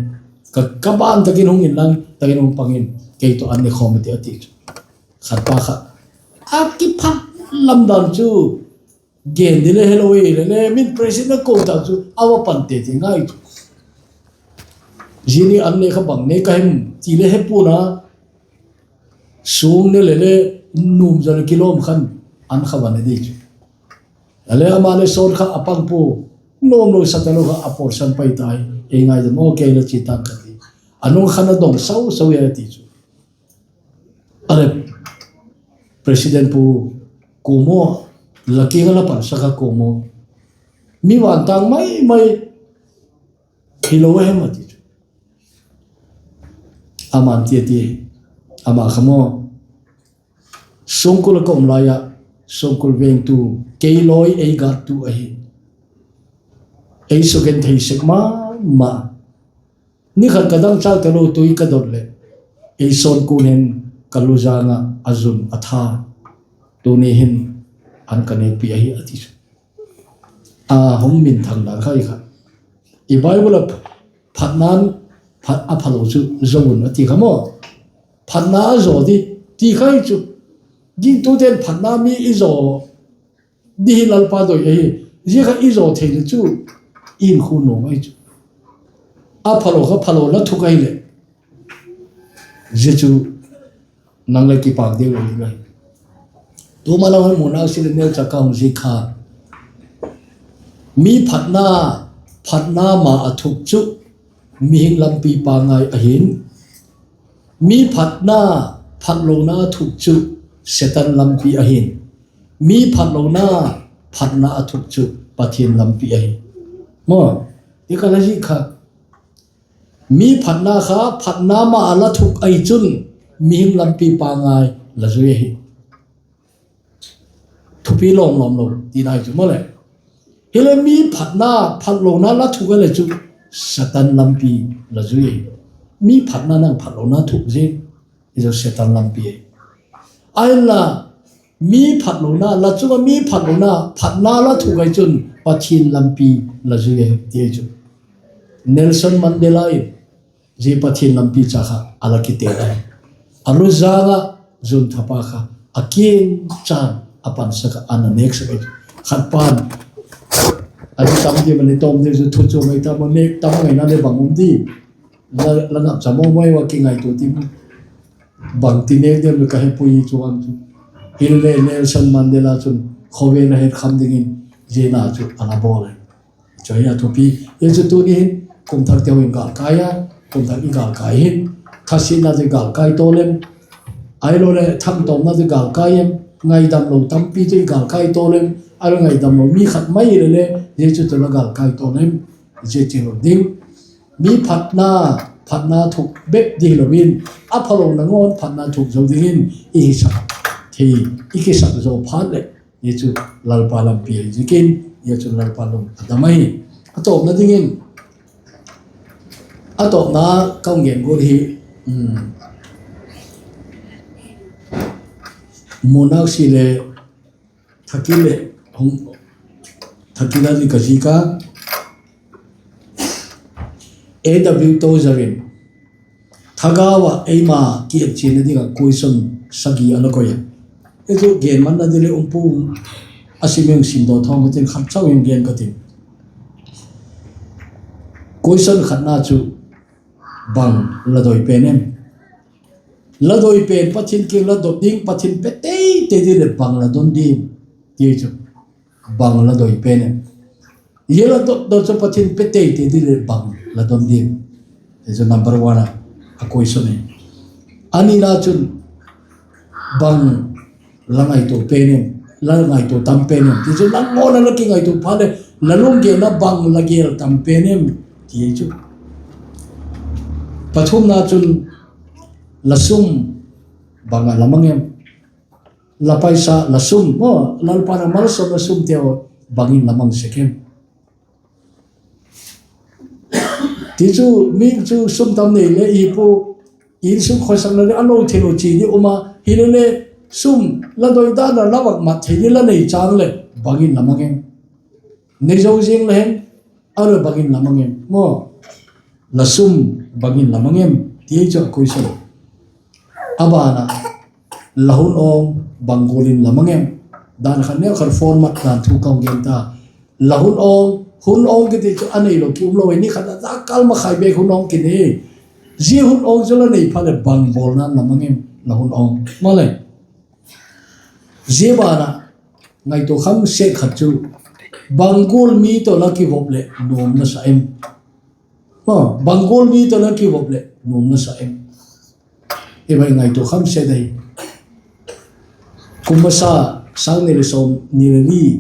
ka, ka ban tak in hung in, nang tak in hung pang in, kei tawh an ne khawm i ti, a ti chu. Khatpa kha a kiphat lam dan chu gen ding le helo i le le, min president a ko tak chu a va pan tete ngai chu. Zia ni an ne kha bang ne ka hem ti le he pua'n a, suang ne le le, nuam zaw leh kilawm khan an kha va ne ding chu. A le ama le sawn kha a pang pua, nuam lo sa talo kha a pawtsan pai tai, ei ngaidam aw, kei la chia tak ka ti. A nung khan a dong sau sau e, a ti chu. A le, president pu, kua maw, la kiang ah la pansak kha kua maw, mi vantâng mai mai hilo a hem, a ti chu. Ama'n ti a ti, ama kha maw, sungkul ah ka um lai ah, sungkul vengtu, kei lawi ei gâttu ahi. Ei sugenthei sek ma ma. Ni khat ka dangchâk talo tui ka dot leh, ei sawn kun hin ka lu jâng ah a zun a tha. Tuni hin an ka nêkpi ahi, a ti chu. A hung minthang dan kha i kha, i Bible ah phatna'n, phat a phalo chu zo un a ti kha maw. Phatna a zaw di ti kha i chu. Gingtute'n phatna mi i zaw di hi Lalpa doi ahi. Zia kha i zaw thei leh chu i inkhua nuam ahi chu. A phalo kha phalo la thuk ahileh, zia chu nang le kipâk deu lo ding ahi. Tuma la hoi muna si le neucha ka hung zik kha, mi phatna, phatna ma a thuk chu mihing lampi pangai ahi'n, mi phatna, phatlona a thuk chu Setan lampi ahi'n, mi phatlona, phatna a thuk chu Pathian lampi ahi. Maw, i ka la zik kha, mi phatna kha phatna ma a la thuk ahi chun mihing lampi pangai la zui ahi. Thupi lawm lawm lo ti nai chu maw leh. Hileh mi phatna, phatlona la thuk a leh chu Setan lampi la zui ahi. Mi phatna nang phatlona thuk zing, i zaw Setan lampi ahi. Ahinla, mi phatlona, la chung ah mi phatlona, phatna la thuk ahi chun Pathian lampi la zui ahi ti ahi chu. Nelson Mandela in zia Pathian lampi cha kha a la kite ahi. A lu jâng ah zun thapa kha a kiang chan a pansak ah an a nêksak ahi. Khatpa'n, a di tam di mani tawm di chu thu chu mai ta maw, nêk tam ngaina le bang um di. La, la ngap cha maw mai ua kingaitua ti maw. Bangti nêk diam le ka he pui chu an chu. Hilele Nelson Mandela chun khawvel a hetkham dingin zia na chu a la bawl ahi. Chu hi a thupi. Hi chu tuni hin kum thak teu in gâlkai a, kum thak i gâlkai hin, thasiatna chu i gâlkai tawl em? Ahiloleh thangtawmna chu i gâlkai em? Ngaidamlo tampi chu i gâlkai tawl em? Ahiloleh ngaidamlo mi khat mai hilele, zia chu tu la gâlkai tawl em? Zia chu lo ding. Mi phatna, phatna thuk bep di hilo in, a phalo nangawn phatna thuk zo dingin i kisak thei, i kisak zo phat leh, hi chu Lalpa lampi ahi ziakin, hi chu Lalpa lung a dam ahi. A tawpna dingin, a tawpna ka hung gen gual hi, Monarch le Thakil le, hung, Thakil a ni ka zik a, A W Tozer in, thagau ah eima kietchianna ding ah question sagi a la koi a. Hi chu gen manna ding le um puau, a sim hung sim daw thawm ka tin, khat chau hung gen ka tin. Question khatna chu, bang la doi pen em? La doi pen, Pathian kiang la dot ding, Pathian pe teitei ding leh bang la don diam? Ti chu, bang la doi pen em? Zia la dot dot chu Pathian pe teitei ding leh bang la don diam? Hi chu number one a, a question hi. A nina chun, bang la ngaitua pen em, la ngaitua tam pen em? Ti chu, nanghaw la kingaitua phat leh la lunggel ah bang la gel tam pen em? Ti chu. Pathumna chun, la sum bang ah la mang em? La paisa, la sum, maw, Lalpa'n a malsawmna sumteu bang in la mang sek em? Ti chu, mi chu sum tam nei le i pua, insung khawsakna le a lo thei lo chi di um a, hilele sum la doi dan a la vak mat thei di la nei chang leh bang in la mang em? Nei zo ziang la hem, ahiloleh bang in la mang em? Maw, la sum bang in la mang em? Ti chu a question. A ban ah, la hun awng bang gual in la mang em? Dan khat neu khat format dan thu ka hung gen ta. La hun awng, hun awng kiti chu a neilo ki umlo hi, ni khat a dakkal makhai bêk hun awng kinei. Zia hun awng chu la nei phat leh bang bawlna'n la mang em, la hun awng? Maleh, zia ban ah ngaitua kham set khat chu, bang gual mi tawh la kivop leh nuam la sa em? Bang gual mi tawh la kivop leh nuam la sa em? Hi bang ngaitua kham set ahi. Kum masa, sâng ni le sawmni le li,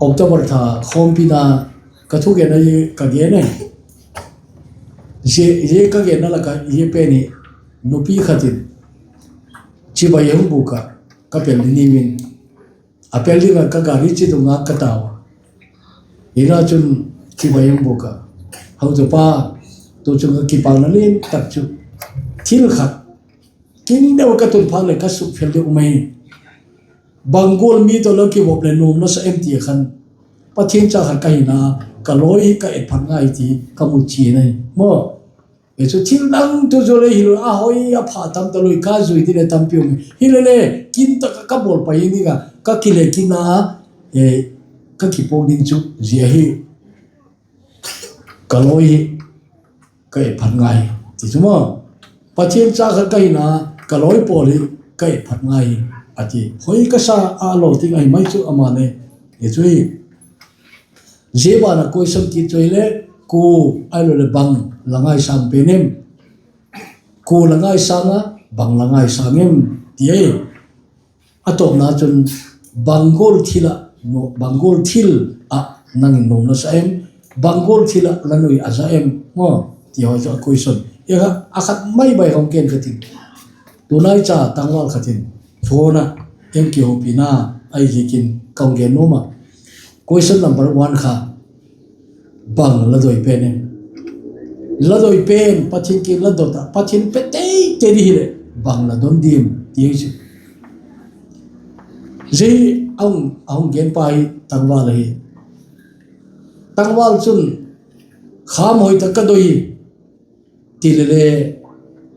October tha khawmpina, ka thugen ahi, ka gen ahi. Zia, zia ka genna lak ah zia pen hi, nupi khat in chibai hung bûk ah, ka pel ding in, a pel ding ah ka gari chi dung ah ka tau a. Hina chun chibai hung bûk ah, Hautupa, tu chung ah kipakna lian tak chu, thil khat kin deu ka tun phat leh ka sukfel ding um ahi. Bang gual mi tawh la kivop leh nuam la sa em ti khan, Pathian cha khat ka hina, ka lawi hi ka et phat ngai ti ka mu chian ahi maw. Hi chu thil dang tu zaw le hilo a, hoi a pha tam talo, ka zui ding le tampi um. Hilele, kin tak ah ka bawl pai ding a, ka kile kin a, ka kipuak ding chu zia hi, ka lawi hi ka et phat ngai, ti chu maw. Pathian cha khat ka hina, ka lawi pawl hi ka et phat ngai, a ti. Hoi ka sa a, lo ting ahi mai chu ama le. Hi chu hi, zia ban ah question kit chu hile, kua, ahiloleh bang la ngaisâng pen em? Kua la ngaisâng a, bang la ngaisâng em? Ti ahi. A tawpna chun, bang gual thil ah, bang gual thil ah nang in nuam la sa em? Bang gual thil ah la nui a za em? Maw, ti haw chu a question. A khat mai bai hung gen ka tin. Tunai cha tangval khat in phone ah ei kihopina ahi ziakin ka hung gen nuam a. Question number one kha, bang la doi pen em? La doi pen, Pathian kiang la dot ah, Pathian pe teitei di hileh, bang la don diam, ti ahi chu. Zia a hung genpa hi tangval ahi. Tangval chun, kham hoi tak ka doi hi, ti lele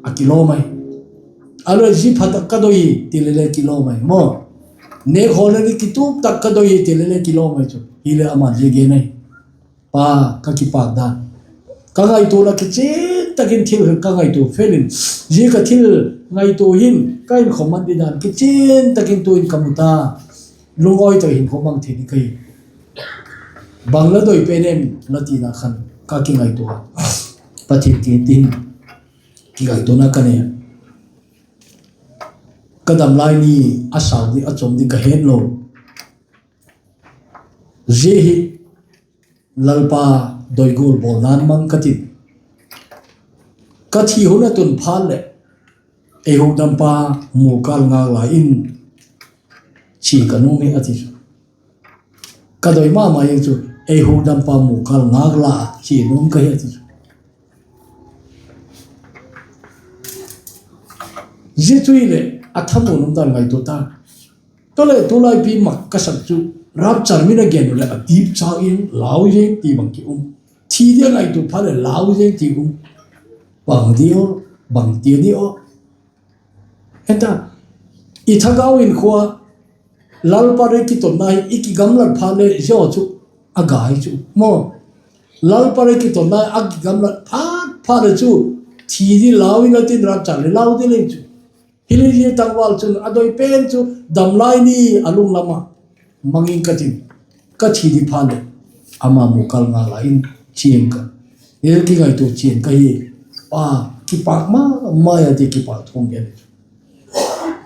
a kilawm ahi. Ahiloleh zi pha tak ka doi hi, ti lele kilawm ahi maw. Nêkhawlna ding kitup tak ka doi hi, ti lele kilawm ahi chu. Hileh ama'n zia gen ahi. Pa, ka kipâk dan, ka ngaituana kichian tak in thil ka ngaitua fel in, zia ka thil ngaitua hin ka hinkhua mang ding dan kichian tak in tu'n ka mu ta, lungawi tak hinkhua mang thei ding ka hi. Bang la doi pen em la tina khan ka kingaitua a, Pathian kiang tin kingaituana ka nei a. Ka damlai ni a sau ding a chom ding ka het lo. Zia hi Lalpa doi gual bawl dan mang ka tin, ka thi hun a tun phat leh ei hukdampa mukâl ngâk la in chia ka nuam hi a ti chu. Ka doi ma ma hi chu, ei hukdampa mukâl ngâk la chia nuam ka hi a ti chu. Zia chu hileh a thamuan um dan ngaitua ta. Tuleh tulai pi mak ka sak chu, rapture min a gen u leh a dip chau in lau zing ti bang ki um. Thi ding a ngaitua phat leh lau zing ti um. Bang di aw, bang ti di aw. Heta, i thagau in khua, Lalpa leh kitonna hi i kigamlat phat leh zia chu a gai chu maw. Lalpa leh kitonna a kigamlat phat phat leh chu thi di lau in a tin rapture leh lau di lei chu. Hileh zia tangval chun a doi pen chu damlai ni a lunglam a mang ing ka tin, ka thi di phat leh ama mukâl ngâk la in chia ing ka, el kingaitua chian ka hi. Pa, kipak ma ma a ti, kipak thu gen.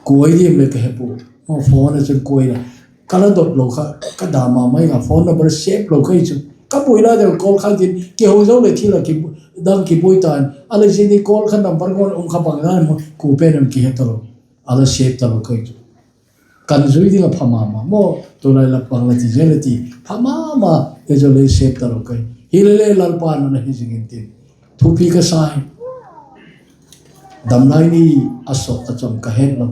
Kuai diam le ka he pua. Phone a chun kuai la, ka la dot lo kha, ka da ma ma ing a, phone number save lo ka hi chu. Ka buai lai deu call kha tin, kihou zo leh thil a dang kibuai ta'n a, le zia ni call kha number ngan um kha bang dan maw, kua pen em kihe talo, a la save talo ka hi chu. Kan zui ding a pha ma ma maw, tulai lak bang la ti zel a ti, pha ma ma, e zo le save talo ka hi. Hilele Lalpa'n a la hi zing intin, thupi ka sa hi. Damlai ni a sawt a cham ka het lo,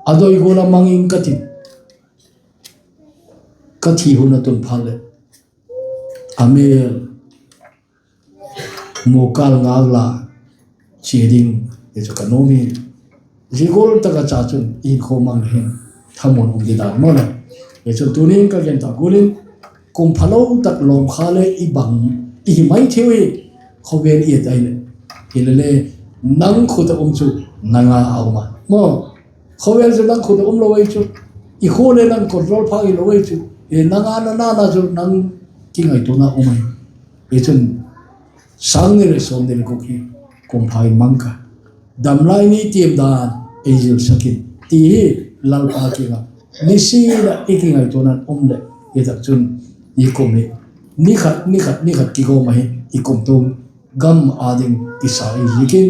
a doi gual a mang ing ka tin, ka thi hun a tun phat leh a mêl mukâl ngâk la chia ding, e chu ka nuam hi. Zia gual tak a cha chun i hinkhua mang hin thamuan um di dan maw le. E chun tunin ka gen ta gual in, kum phalo tak lawm kha leh i bang i hi mai thei u hi, khawvel i et ahileh. Hilele nang khut a um chu nang a a um a maw. Khawvel chu nang khut a um lo ahi chu. I khua le nang control phâk hilo ahi chu. E, nang a na na na chu nang kingaituana um ahi. Hichun, sâng ni leh sawmni leh guk hi kum pha in mang ka, damlai ni tiam dan ei zilsak in ti hi Lalpa kiang ah nisin a i kingaituana um leh, hi tak chun i kum hi ni khat, ni khat, ni khat kigawm ahi, i kumtuang gam â ding kisa i ziakin,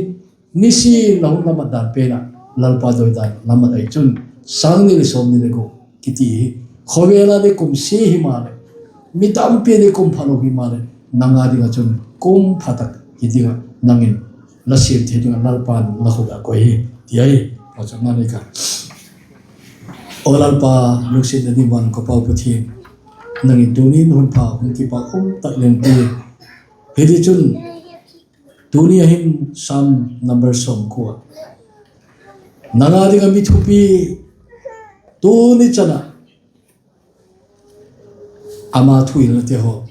nisin la hun la mat dan pen ah, Lalpa doi dan la mat ahi chun, sâng ni leh sawmni leh guk kiti hi, khawvel a ding kum sia himaleh, mi tampi a ding kum phalo himaleh, nang â ding ah chun kum pha tak hi ding ah nang in la siam thei ding ah Lalpa'n la khut a koi hi, ti ahi. Pawchapna nei ka. Aw Lalpa, lungsiatna ding van ka Pau Pathian, nang in tuni'n hun pha hun kipak um tak leng pia. Hitichun, tuni a hin Sam number sawmkua, nang â ding ah mi thupi, tuni chan ah ama thuhilnate haw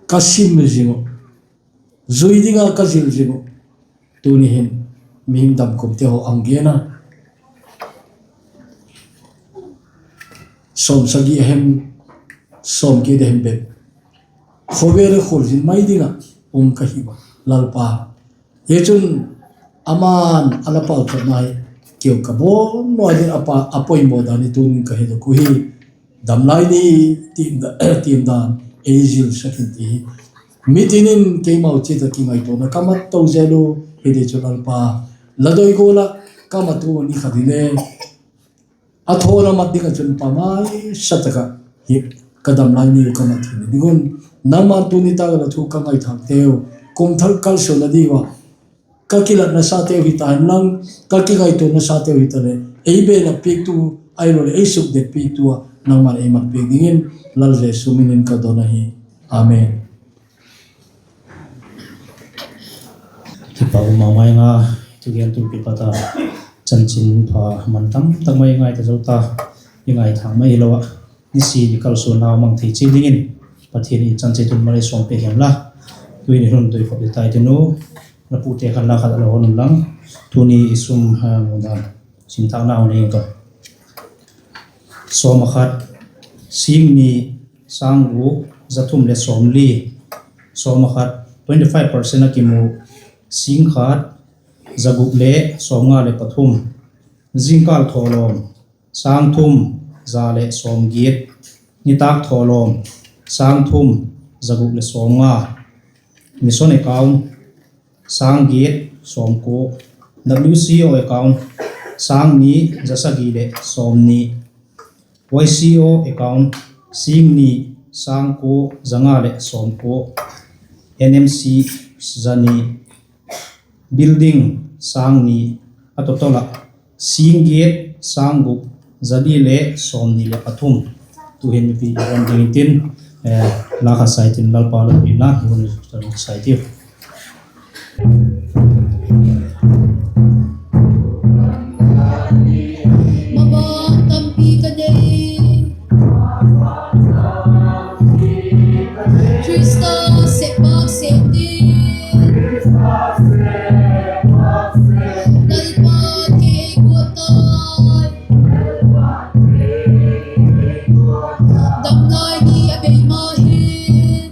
ka sim zing uh, zui ding ah ka zil zing uh. Tuni hin mihing damkumte haw a hung gen a, sawmsagi a hem, sawmgiat a hem bep, khawvel a khualzin mai ding ah um ka hi a, Lalpa. Hichun, ama'n a la pauchapna hi keu ka bawn nua ding a, a poimaw dan hi tuni'n ka hedok uhi. Damlai ni tiam dan ei zilsak in ti hi, mitin in keimau chiat ah kingaituana ka mat to zel u. Hitichun Lalpa, la doi gual ah ka mat u ni khat hile, a thawn a mat ding ah chun pamaisa tak ah hi ka damlai ni ka mat theina ding un, nangma'n tuni tak ah la thu ka ngaithâkteu, kum thak kalsuanna ding ua ka kilatnasateu hita henlang, ka kingaituanasateu hitaleh, ei bêlap piaktu, ahiloleh ei sukdet piaktu ah nangma'n ei mat piak dingin, Lal Jesu min in ka don ahi. Amen. Kipak um ma ma ing a, thugentu'n kipat a chanchinpha man tam tak mai ngaita zo ta, i ngaithâk mai hilo ah, nisin i kalsuannau mang thei chiat dingin Pathian in chanchin tun mai sawm pe hen la. Tu'hin hun tuikhop di tai tinu. La pute khan la khat a la hon un lang. Tuni i sum, ah, mudan, simthâkna nei ing ka. Sawm a khat, sîng ni, sâng guk, za thum leh sawmli. Sawm a khat, twenty five percent a kimu, sîng khat, za guk leh sawmnga leh pathum. Zingkâl thawlawm, sâng thum, za leh sawmgiat. Nitâk thawlawm, sâng thum, za guk leh sawmnga. Mission account, sâng giat sawmkua. W C O account, sâng ni, za sagi leh sawmni. Y C O account, sîng ni, sâng kua, za nga leh sawmkua. N M C, za ni. Building, sâng ni. A total ah, sîng giat, sâng guk, za li leh sawmni leh pathum. Tu'hin mipi i ram dingin tin, eh, la khat sa i tin, Lalpa la pina i hun sa i tiu. Mabang tampi ka nei, Khrista sep bâk sep ding, Lalpa kei guat tai. Damlai ni a bei ma hin,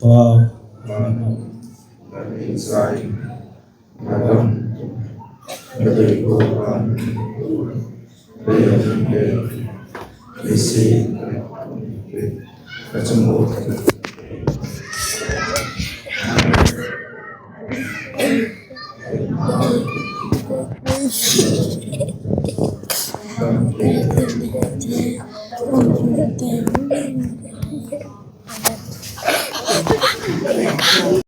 Pa, na min zai, na gam, na dei ko pan,